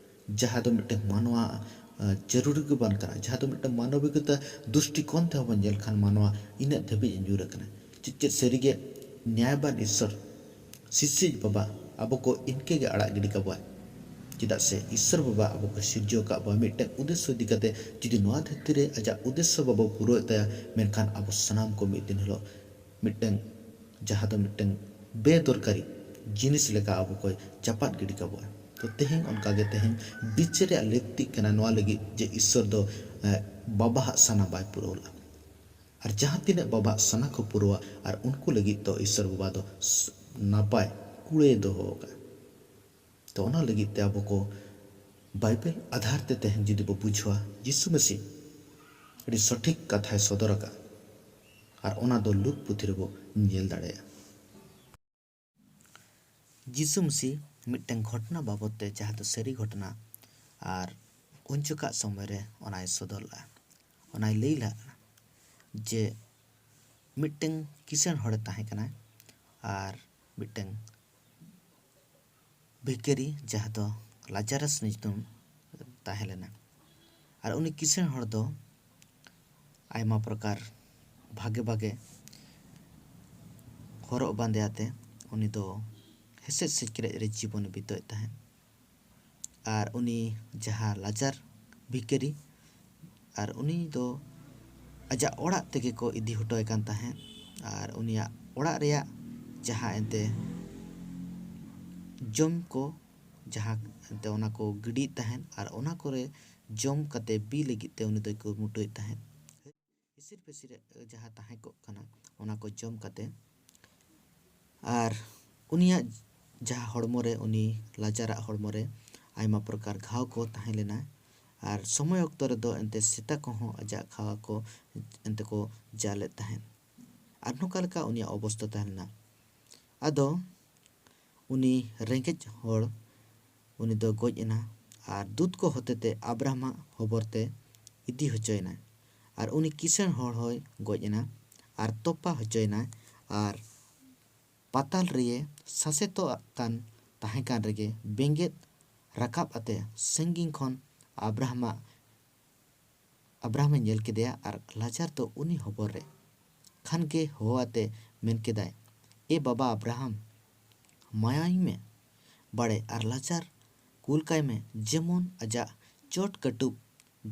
ᱡᱟᱦᱟᱸ ᱫᱚ ᱢᱤᱫᱴᱟᱝ ᱢᱟᱱᱣᱟ ᱟᱸ, ᱡᱟᱹᱨᱩᱲᱤ ᱜᱮ ᱵᱟᱝ ᱠᱟᱱᱟ, ᱡᱟᱦᱟᱸ ᱫᱚ ᱢᱤᱫᱴᱟᱝ ᱢᱟᱱᱚᱵᱤᱠᱚᱛᱟ ᱫᱨᱤᱥᱴᱤᱠᱳᱱ ᱛᱮᱦᱚᱸ ᱵᱚᱱ ᱧᱮᱞ ᱠᱷᱟᱱ ᱢᱟᱱᱣᱟ ᱤᱱᱟᱹᱜ ᱫᱷᱟᱹᱵᱤᱡ ᱮ ᱧᱩᱨ ᱟᱠᱟᱱᱟ᱾ ᱪᱮᱫ ᱪᱮᱫ ᱥᱟᱹᱨᱤᱜᱮ ᱱᱮᱭᱟᱭᱵᱟᱱ ᱤᱥᱥᱚᱨ ᱥᱤᱥᱤᱡ ᱵᱟᱵᱟ ᱟᱵᱚ ᱠᱚ ᱤᱱᱠᱟᱹ ᱜᱮ ᱟᱲᱟᱜ ᱜᱤᱰᱤ ᱠᱟᱵᱚᱣᱟᱭ? ᱪᱮᱫᱟᱜ ᱥᱮ ᱤᱥᱥᱚᱨ ᱵᱟᱵᱟ ᱟᱵᱚ ᱠᱚ ᱥᱤᱨᱡᱟᱹᱣ ᱟᱠᱟᱫ ᱵᱚᱱᱟ ᱢᱤᱫᱴᱟᱝ ᱩᱫᱮᱥᱥᱚ ᱤᱫᱤ ᱠᱟᱛᱮ᱾ ᱡᱩᱫᱤ ᱱᱚᱣᱟ ᱫᱷᱟᱹᱨᱛᱤ ᱨᱮ ᱟᱡᱟᱜ ᱩᱫᱮᱥᱥᱚ ᱵᱟᱵᱚ ᱯᱩᱨᱟᱹᱣᱮᱫ ᱛᱟᱭᱟ, ᱢᱮᱱᱠᱷᱟᱱ ᱟᱵᱚ ᱥᱟᱱᱟᱢ ᱠᱚ ᱢᱤᱫ ᱫᱤᱱ ᱦᱤᱞᱳᱜ ᱢᱤᱫᱴᱟᱝ ᱡᱟᱦᱟᱸ ᱫᱚ ᱢᱤᱫᱴᱟᱝ ᱵᱮᱫᱚᱨᱠᱟᱨᱤ ᱡᱤᱱᱤᱥ ᱞᱮᱠᱟ ᱟᱵᱚ ᱠᱚᱭ ᱪᱟᱯᱟᱫ ᱜᱤᱰᱤ ᱠᱟᱵᱚᱣᱟ᱾ ᱛᱚ ᱛᱮᱦᱮᱧ ᱚᱱᱠᱟᱜᱮ ᱛᱮᱦᱮᱧ ᱵᱤᱪᱟᱹᱨ ᱨᱮᱭᱟᱜ ᱞᱟᱹᱠᱛᱤᱜ ᱠᱟᱱᱟ ᱱᱚᱣᱟ ᱞᱟᱹᱜᱤᱫ ᱡᱮ ᱤᱥᱥᱚᱨ ᱫᱚ, ᱮ, ᱵᱟᱵᱟᱣᱟᱜ ᱥᱟᱱᱟ ᱵᱟᱭ ᱯᱩᱨᱟᱹᱣ ᱞᱮᱫᱼᱟ᱾ ᱟᱨ ᱡᱟᱦᱟᱸ ᱛᱤᱱᱟᱹᱜ ᱵᱟᱵᱟᱣᱟᱜ ᱥᱟᱱᱟ ᱠᱚ ᱯᱩᱨᱟᱹᱣᱟ, ᱟᱨ ᱩᱱᱠᱩ ᱞᱟᱹᱜᱤᱫ ᱫᱚ ᱤᱥᱚᱨ ᱵᱟᱵᱟ ᱫᱚ ᱱᱟᱯᱟᱭ ᱠᱩᱲᱟᱹᱭ ᱫᱚᱦᱚ ᱟᱠᱟᱫᱼᱟ᱾ ᱛᱚ ᱚᱱᱟ ᱞᱟᱹᱜᱤᱫ ᱛᱮ ᱟᱵᱚ ᱠᱚ ᱵᱟᱭᱵᱮᱞ ᱟᱫᱷᱟᱨ ᱛᱮ ᱛᱮᱦᱮᱧ ᱡᱩᱫᱤ ᱵᱚ ᱵᱩᱡᱷᱟᱹᱣᱟ, ᱡᱤᱥᱩ ᱢᱟᱹᱥᱤ ᱟᱹᱰᱤ ᱥᱚᱴᱷᱤᱠ ᱠᱟᱛᱷᱟᱭ ᱥᱚᱫᱚᱨ ᱟᱠᱟᱫᱼᱟ᱾ ᱟᱨ ᱚᱱᱟ ᱫᱚ ᱞᱩᱠ ᱯᱩᱛᱷᱤ ᱨᱮᱵᱚ ᱧᱮᱞ ᱫᱟᱲᱮᱭᱟᱜᱼᱟ᱾ ᱡᱤᱥᱩ ᱢᱟᱹᱥᱤ ᱢᱤᱫᱴᱟᱝ ᱜᱷᱚᱴᱚᱱᱟ ᱵᱟᱵᱚᱫ ᱛᱮ, ᱡᱟᱦᱟᱸ ᱫᱚ ᱥᱟᱹᱨᱤ ᱜᱷᱚᱴᱚᱱᱟ, ᱟᱨ ᱩᱱ ᱡᱚᱠᱷᱟᱜ ᱥᱚᱢᱚᱭ ᱨᱮ ᱚᱱᱟᱭ ᱥᱚᱫᱚᱨ ᱞᱮᱫᱼᱟ᱾ ᱚᱱᱟᱭ ᱞᱟᱹᱭ ᱞᱮᱫᱼᱟ ᱡᱮ ᱢᱤᱫᱴᱟᱝ ᱠᱤᱥᱟᱹᱬ ᱦᱚᱲᱮ ᱛᱟᱦᱮᱸ ᱠᱟᱱᱟ, ᱟᱨ ᱢᱤᱫᱴᱟᱝ ᱵᱷᱤᱠᱟᱹᱨᱤ, ᱡᱟᱦᱟᱸ ᱫᱚ ᱞᱟᱡᱟᱨᱟᱥ ᱧᱩᱛᱩᱢ, ᱛᱟᱦᱮᱸ ᱞᱮᱱᱟ᱾ ᱟᱨ ᱩᱱᱤ ᱠᱤᱥᱟᱹᱬ ᱦᱚᱲ ᱫᱚ ᱟᱭᱢᱟ ᱯᱨᱚᱠᱟᱨ ᱵᱷᱟᱜᱮ ᱵᱷᱟᱜᱮ ᱦᱚᱨᱚᱜ ᱵᱟᱸᱫᱮ ᱟᱛᱮ ᱩᱱᱤ ᱫᱚ ᱦᱮᱥᱮᱡ ᱥᱮᱡᱠᱮᱨᱮᱡ ᱨᱮ ᱡᱤᱵᱚᱱᱮ ᱵᱤᱛᱟᱹᱣᱮᱫ ᱛᱟᱦᱮᱸᱫ᱾ ᱟᱨ ᱩᱱᱤ ᱡᱟᱦᱟᱸ ᱞᱟᱡᱟᱨ ᱵᱷᱤᱠᱟᱹᱨᱤ, ᱟᱨ ᱩᱱᱤ ᱫᱚ ᱟᱡᱟᱜ ᱚᱲᱟᱜ ᱛᱮᱜᱮ ᱠᱚ ᱤᱫᱤ ᱦᱚᱴᱚᱭ ᱠᱟᱱ ᱛᱟᱦᱮᱸᱫ᱾ ᱟᱨ ᱩᱱᱤᱭᱟᱜ ᱚᱲᱟᱜ ᱨᱮᱭᱟᱜ ᱡᱟᱦᱟᱸ ᱮᱱᱛᱮ ᱡᱚᱢ ᱠᱚ, ᱡᱟᱦᱟᱸ ᱮᱱᱛᱮ ᱚᱱᱟ ᱠᱚ ᱜᱤᱰᱤᱭᱮᱫ ᱛᱟᱦᱮᱸᱫ, ᱟᱨ ᱚᱱᱟ ᱠᱚᱨᱮ ᱡᱚᱢ ᱠᱟᱛᱮ ᱵᱤ ᱞᱟᱹᱜᱤᱫ ᱛᱮ ᱩᱱᱤ ᱫᱚᱭ ᱠᱩᱨᱩᱢᱩᱴᱩᱭᱮᱫ ᱛᱟᱦᱮᱸᱫ᱾ ᱦᱤᱥᱤᱨ ᱯᱤᱥᱤᱨ ᱡᱟᱦᱟᱸ ᱛᱟᱦᱮᱸ ᱠᱚᱜ ᱠᱟᱱᱟ, ᱚᱱᱟ ᱠᱚ ᱡᱚᱢ ᱠᱟᱛᱮ᱾ ᱟᱨ ᱩᱱᱤᱭᱟᱜ ᱡᱟᱦᱟᱸ ᱦᱚᱲᱢᱚ ᱨᱮ, ᱩᱱᱤ ᱞᱟᱡᱟᱨᱟᱜ ᱦᱚᱲᱢᱚ ᱨᱮ ᱟᱭᱢᱟ ᱯᱨᱚᱠᱟᱨ ᱜᱷᱟᱣ ᱠᱚ ᱛᱟᱦᱮᱸ ᱞᱮᱱᱟ᱾ ᱟᱨ ᱥᱚᱢᱚᱭ ᱚᱠᱛᱚ ᱨᱮᱫᱚ ᱮᱱᱛᱮ ᱥᱮᱛᱟ ᱠᱚᱦᱚᱸ ᱟᱡᱟᱜ ᱜᱷᱟᱣ ᱠᱚ ᱮᱱᱛᱮ ᱠᱚ ᱡᱟᱞᱮᱫ ᱛᱟᱦᱮᱸᱫ᱾ ᱟᱨ ᱱᱚᱝᱠᱟ ᱞᱮᱠᱟ ᱩᱱᱤᱭᱟᱜ ᱚᱵᱚᱥᱛᱟ ᱛᱟᱦᱮᱸ ᱞᱮᱱᱟ᱾ ᱟᱫᱚ ᱩᱱᱤ ᱨᱮᱸᱜᱮᱡ ᱦᱚᱲ ᱩᱱᱤ ᱫᱚ ᱜᱚᱡ ᱮᱱᱟ, ᱟᱨ ᱫᱩᱛ ᱠᱚ ᱦᱚᱛᱮᱛᱮ ᱟᱵᱨᱟᱦᱟᱢᱟᱜ ᱦᱚᱵᱚᱨ ᱛᱮ ᱤᱫᱤ ᱦᱚᱪᱚᱭᱮᱱᱟᱭ᱾ ᱟᱨ ᱩᱱᱤ ᱠᱤᱥᱟᱹᱬ ᱦᱚᱲ ᱦᱚᱸᱭ ᱜᱚᱡ ᱮᱱᱟ, ᱟᱨ ᱛᱚᱯᱟ ᱦᱚᱪᱚᱭᱮᱱᱟᱭ, ᱟᱨ ᱯᱟᱛᱟᱞ ᱨᱮᱭᱮ ᱥᱟᱥᱮᱛᱚᱜ ᱠᱟᱱ ᱛᱟᱦᱮᱸ ᱠᱟᱱ ᱨᱮᱜᱮ ᱵᱮᱸᱜᱮᱫ ᱨᱟᱠᱟᱵ ᱟᱛᱮ ᱥᱟᱺᱜᱤᱧ ᱠᱷᱚᱱ ᱟᱵᱨᱟᱦᱟᱢᱟᱜ ᱟᱵᱨᱟᱦᱟᱢᱮ ᱧᱮᱞ ᱠᱮᱫᱮᱭᱟ, ᱟᱨ ᱞᱟᱡᱟᱨ ᱫᱚ ᱩᱱᱤ ᱦᱚᱵᱚᱨ ᱨᱮ᱾ ᱠᱷᱟᱱ ᱜᱮ ᱦᱚᱦᱚ ᱟᱛᱮ ᱢᱮᱱ ᱠᱮᱫᱟᱭ, "ᱮ ᱵᱟᱵᱟ ᱟᱵᱨᱟᱦᱟᱢ, ᱢᱟᱭᱟᱧ ᱢᱮ ᱵᱟᱲᱮ, ᱟᱨ ᱞᱟᱡᱟᱨ ᱠᱩᱞ ᱠᱟᱭ ᱢᱮ, ᱡᱮᱢᱚᱱ ᱟᱡᱟᱜ ᱪᱚᱴ ᱠᱟᱹᱴᱩᱵ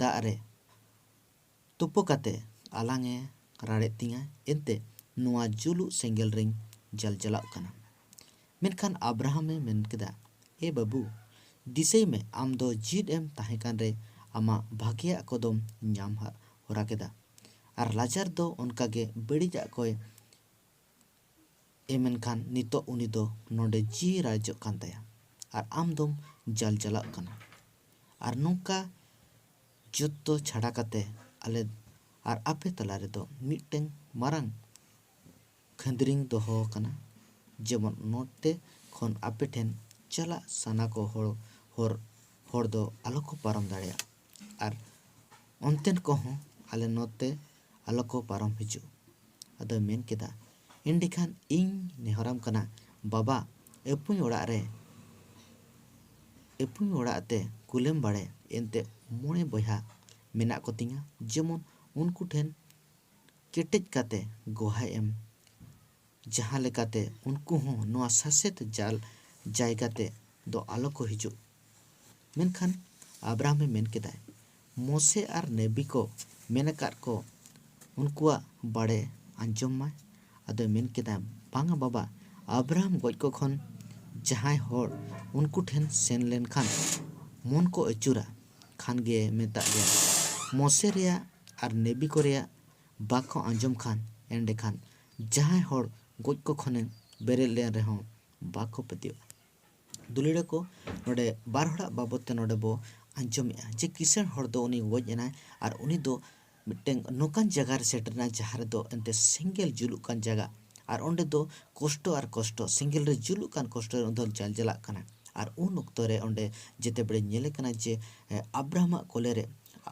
ᱫᱟᱜ ᱨᱮ ᱛᱩᱯᱩ ᱠᱟᱛᱮ ᱟᱞᱟᱝ ᱮ ᱨᱟᱲᱮᱫ ᱛᱤᱧᱟ, ᱮᱱᱛᱮ ᱱᱚᱣᱟ ᱡᱩᱞᱩᱜ ᱥᱮᱸᱜᱮᱞ ᱨᱮᱧ ᱡᱟᱞᱡᱟᱞᱟᱜ ᱠᱟᱱᱟ᱾" ᱢᱮᱱᱠᱷᱟᱱ ᱟᱵᱨᱟᱦᱟᱢ ᱮ ᱢᱮᱱ ᱠᱮᱫᱟ, "ᱮ ᱵᱟᱹᱵᱩ, ᱫᱤᱥᱟᱹᱭ ᱢᱮ, ᱟᱢ ᱫᱚ ᱡᱤᱣᱮᱫ ᱮᱢ ᱛᱟᱦᱮᱸ ᱠᱟᱱ ᱨᱮ ᱟᱢᱟᱜ ᱵᱷᱟᱜᱮᱭᱟᱜ ᱠᱚᱫᱚᱢ ᱧᱟᱢ ᱦᱟ-, ᱦᱚᱨᱟ ᱠᱮᱫᱟ᱾ ᱟᱨ ᱞᱟᱡᱟᱨ ᱫᱚ ᱚᱱᱠᱟᱜᱮ ᱵᱟᱹᱲᱤᱡᱟᱜ ᱠᱚᱭ ᱮ ᱢᱮᱱᱠᱷᱟᱱ ᱱᱤᱛᱚᱜ ᱩᱱᱤ ᱫᱚ ᱱᱚᱰᱮ ᱡᱤᱣᱤ ᱨᱟᱲᱮᱡᱚᱜ ᱠᱟᱱ ᱛᱟᱭᱟ ᱟᱨ ᱟᱢ ᱫᱚᱢ ᱡᱟᱞᱡᱟᱞᱟᱜ ᱠᱟᱱᱟ᱾ ᱟᱨ ᱱᱚᱝᱠᱟ ᱡᱚᱛᱚ ᱪᱷᱟᱰᱟ ᱠᱟᱛᱮ ᱟᱞᱮ ᱟᱨ ᱟᱯᱮ ᱛᱟᱞᱟ ᱨᱮᱫᱚ ᱢᱤᱫᱴᱟᱝ ᱢᱟᱨᱟᱝ ᱠᱷᱟᱹᱱᱫᱽᱨᱤᱝ ᱫᱚᱦᱚ ᱟᱠᱟᱱᱟ, ᱡᱮᱢᱚᱱ ᱱᱚᱛᱮ ᱠᱷᱚᱱ ᱟᱯᱮ ᱴᱷᱮᱱ ᱪᱟᱞᱟᱜ ᱥᱟᱱᱟ ᱠᱚ ᱦᱚᱲ, ᱦᱚᱨ, ᱦᱚᱲ ᱫᱚ ᱟᱞᱚ ᱠᱚ ᱯᱟᱨᱚᱢ ᱫᱟᱲᱮᱭᱟᱜ, ᱟᱨ ᱚᱱᱛᱮᱱ ᱠᱚᱦᱚᱸ ᱟᱞᱮ ᱱᱚᱛᱮ ᱟᱞᱚ ᱠᱚ ᱯᱟᱨᱚᱢ ᱦᱤᱡᱩᱜ᱾ ᱟᱫᱚᱭ ᱢᱮᱱ ᱠᱮᱫᱟ, ᱮᱸᱰᱮᱠᱷᱟᱱ ᱤᱧ ᱱᱮᱦᱚᱨᱟᱢ ᱠᱟᱱᱟ, ᱵᱟᱵᱟ, ᱮᱯᱩᱧ ᱚᱲᱟᱜ ᱨᱮ, ᱮᱯᱩᱧ ᱚᱲᱟᱜ ᱛᱮ ᱠᱩᱞᱮᱢ ᱵᱟᱲᱮ, ᱮᱱᱛᱮ ᱢᱚᱬᱮ ᱵᱚᱭᱦᱟ ᱢᱮᱱᱟᱜ ᱠᱚᱛᱤᱧᱟ, ᱡᱮᱢᱚᱱ ᱩᱱᱠᱩ ᱴᱷᱮᱱ ᱠᱮᱴᱮᱡ ᱠᱟᱛᱮ ᱜᱚᱦᱟᱭ ᱮᱢ, ᱡᱟᱦᱟᱸ ᱞᱮᱠᱟᱛᱮ ᱩᱱᱠᱩ ᱦᱚᱸ ᱱᱚᱣᱟ ᱥᱟᱥᱮᱛ ᱡᱟᱞ ᱡᱟᱭᱜᱟ ᱛᱮ ᱫᱚ ᱟᱞᱚ ᱠᱚ ᱦᱤᱡᱩᱜ᱾ ᱢᱮᱱᱠᱷᱟᱱ ᱟᱵᱨᱟᱦᱟᱢᱮ ᱢᱮᱱ ᱠᱮᱫᱟᱭ, ᱢᱳᱥᱮ ᱟᱨ ᱱᱮᱵᱤ ᱠᱚ ᱢᱮᱱ ᱟᱠᱟᱫ ᱠᱚ, ᱩᱱᱠᱩᱣᱟᱜ ᱵᱟᱲᱮ ᱟᱸᱡᱚᱢ ᱢᱟᱭ᱾ ᱟᱫᱚᱭ ᱢᱮᱱ ᱠᱮᱫᱟ, ᱵᱟᱝᱟ ᱵᱟᱵᱟ, ᱟᱵᱨᱟᱦᱟᱢ ᱜᱚᱡ ᱠᱚ ᱠᱷᱚᱱ ᱡᱟᱦᱟᱸᱭ ᱦᱚᱲ ᱩᱱᱠᱩ ᱴᱷᱮᱱ ᱥᱮᱱ ᱞᱮᱱᱠᱷᱟᱱ ᱢᱚᱱ ᱠᱚ ᱟᱹᱪᱩᱨᱟ, ᱠᱷᱟᱱ ᱜᱮ ᱢᱮᱛᱟᱜ ᱜᱮᱭᱟ, ᱢᱳᱥᱮ ᱨᱮᱭᱟᱜ ᱟᱨ ᱱᱮᱵᱤ ᱠᱚ ᱨᱮᱭᱟᱜ ᱵᱟᱠᱚ ᱟᱸᱡᱚᱢ ᱠᱷᱟᱱ, ᱮᱸᱰᱮᱠᱷᱟᱱ ᱡᱟᱦᱟᱸᱭ ᱦᱚᱲ ᱜᱚᱡ ᱠᱚ ᱠᱷᱚᱱᱮ ᱵᱮᱨᱮᱫ ᱞᱮᱱ ᱨᱮᱦᱚᱸ ᱵᱟᱠᱚ ᱯᱟᱹᱛᱭᱟᱹᱜᱼᱟ᱾ ᱫᱩᱞᱟᱹᱲᱤᱭᱟᱹ ᱠᱚ, ᱱᱚᱰᱮ ᱵᱟᱨ ᱦᱚᱲᱟᱜ ᱵᱟᱵᱚᱫ ᱛᱮ ᱱᱚᱰᱮ ᱵᱚ ᱟᱸᱡᱚᱢᱮᱜᱼᱟ ᱡᱮ ᱠᱤᱥᱟᱹᱬ ᱦᱚᱲ ᱫᱚ ᱩᱱᱤ ᱜᱚᱡ ᱮᱱᱟᱭ ᱟᱨ ᱩᱱᱤ ᱫᱚ ᱢᱤᱫᱴᱟᱝ ᱱᱚᱝᱠᱟᱱ ᱡᱟᱭᱜᱟ ᱨᱮ ᱥᱮᱴᱮᱨ ᱮᱱᱟᱭ ᱡᱟᱦᱟᱸ ᱨᱮᱫᱚ ᱮᱱᱛᱮ ᱥᱮᱸᱜᱮᱞ ᱡᱩᱞᱩᱜ ᱠᱟᱱ ᱡᱟᱭᱜᱟ, ᱟᱨ ᱚᱸᱰᱮ ᱫᱚ ᱠᱚᱥᱴᱚ ᱟᱨ ᱠᱚᱥᱴᱚ, ᱥᱮᱸᱜᱮᱞ ᱨᱮ ᱡᱩᱞᱩᱜ ᱠᱟᱱ ᱠᱚᱥᱴᱚ ᱨᱮ ᱩᱱᱤ ᱫᱚ ᱡᱟᱞᱡᱟᱞᱟᱜ ᱠᱟᱱᱟ᱾ ᱟᱨ ᱩᱱ ᱚᱠᱛᱚ ᱨᱮ ᱚᱸᱰᱮ ᱡᱮᱛᱮ ᱵᱮᱲᱮ ᱧᱮᱞᱮ ᱠᱟᱱᱟ ᱡᱮ, ᱮ, ᱟᱵᱨᱟᱦᱟᱢᱟᱜ ᱠᱚᱞᱮ ᱨᱮ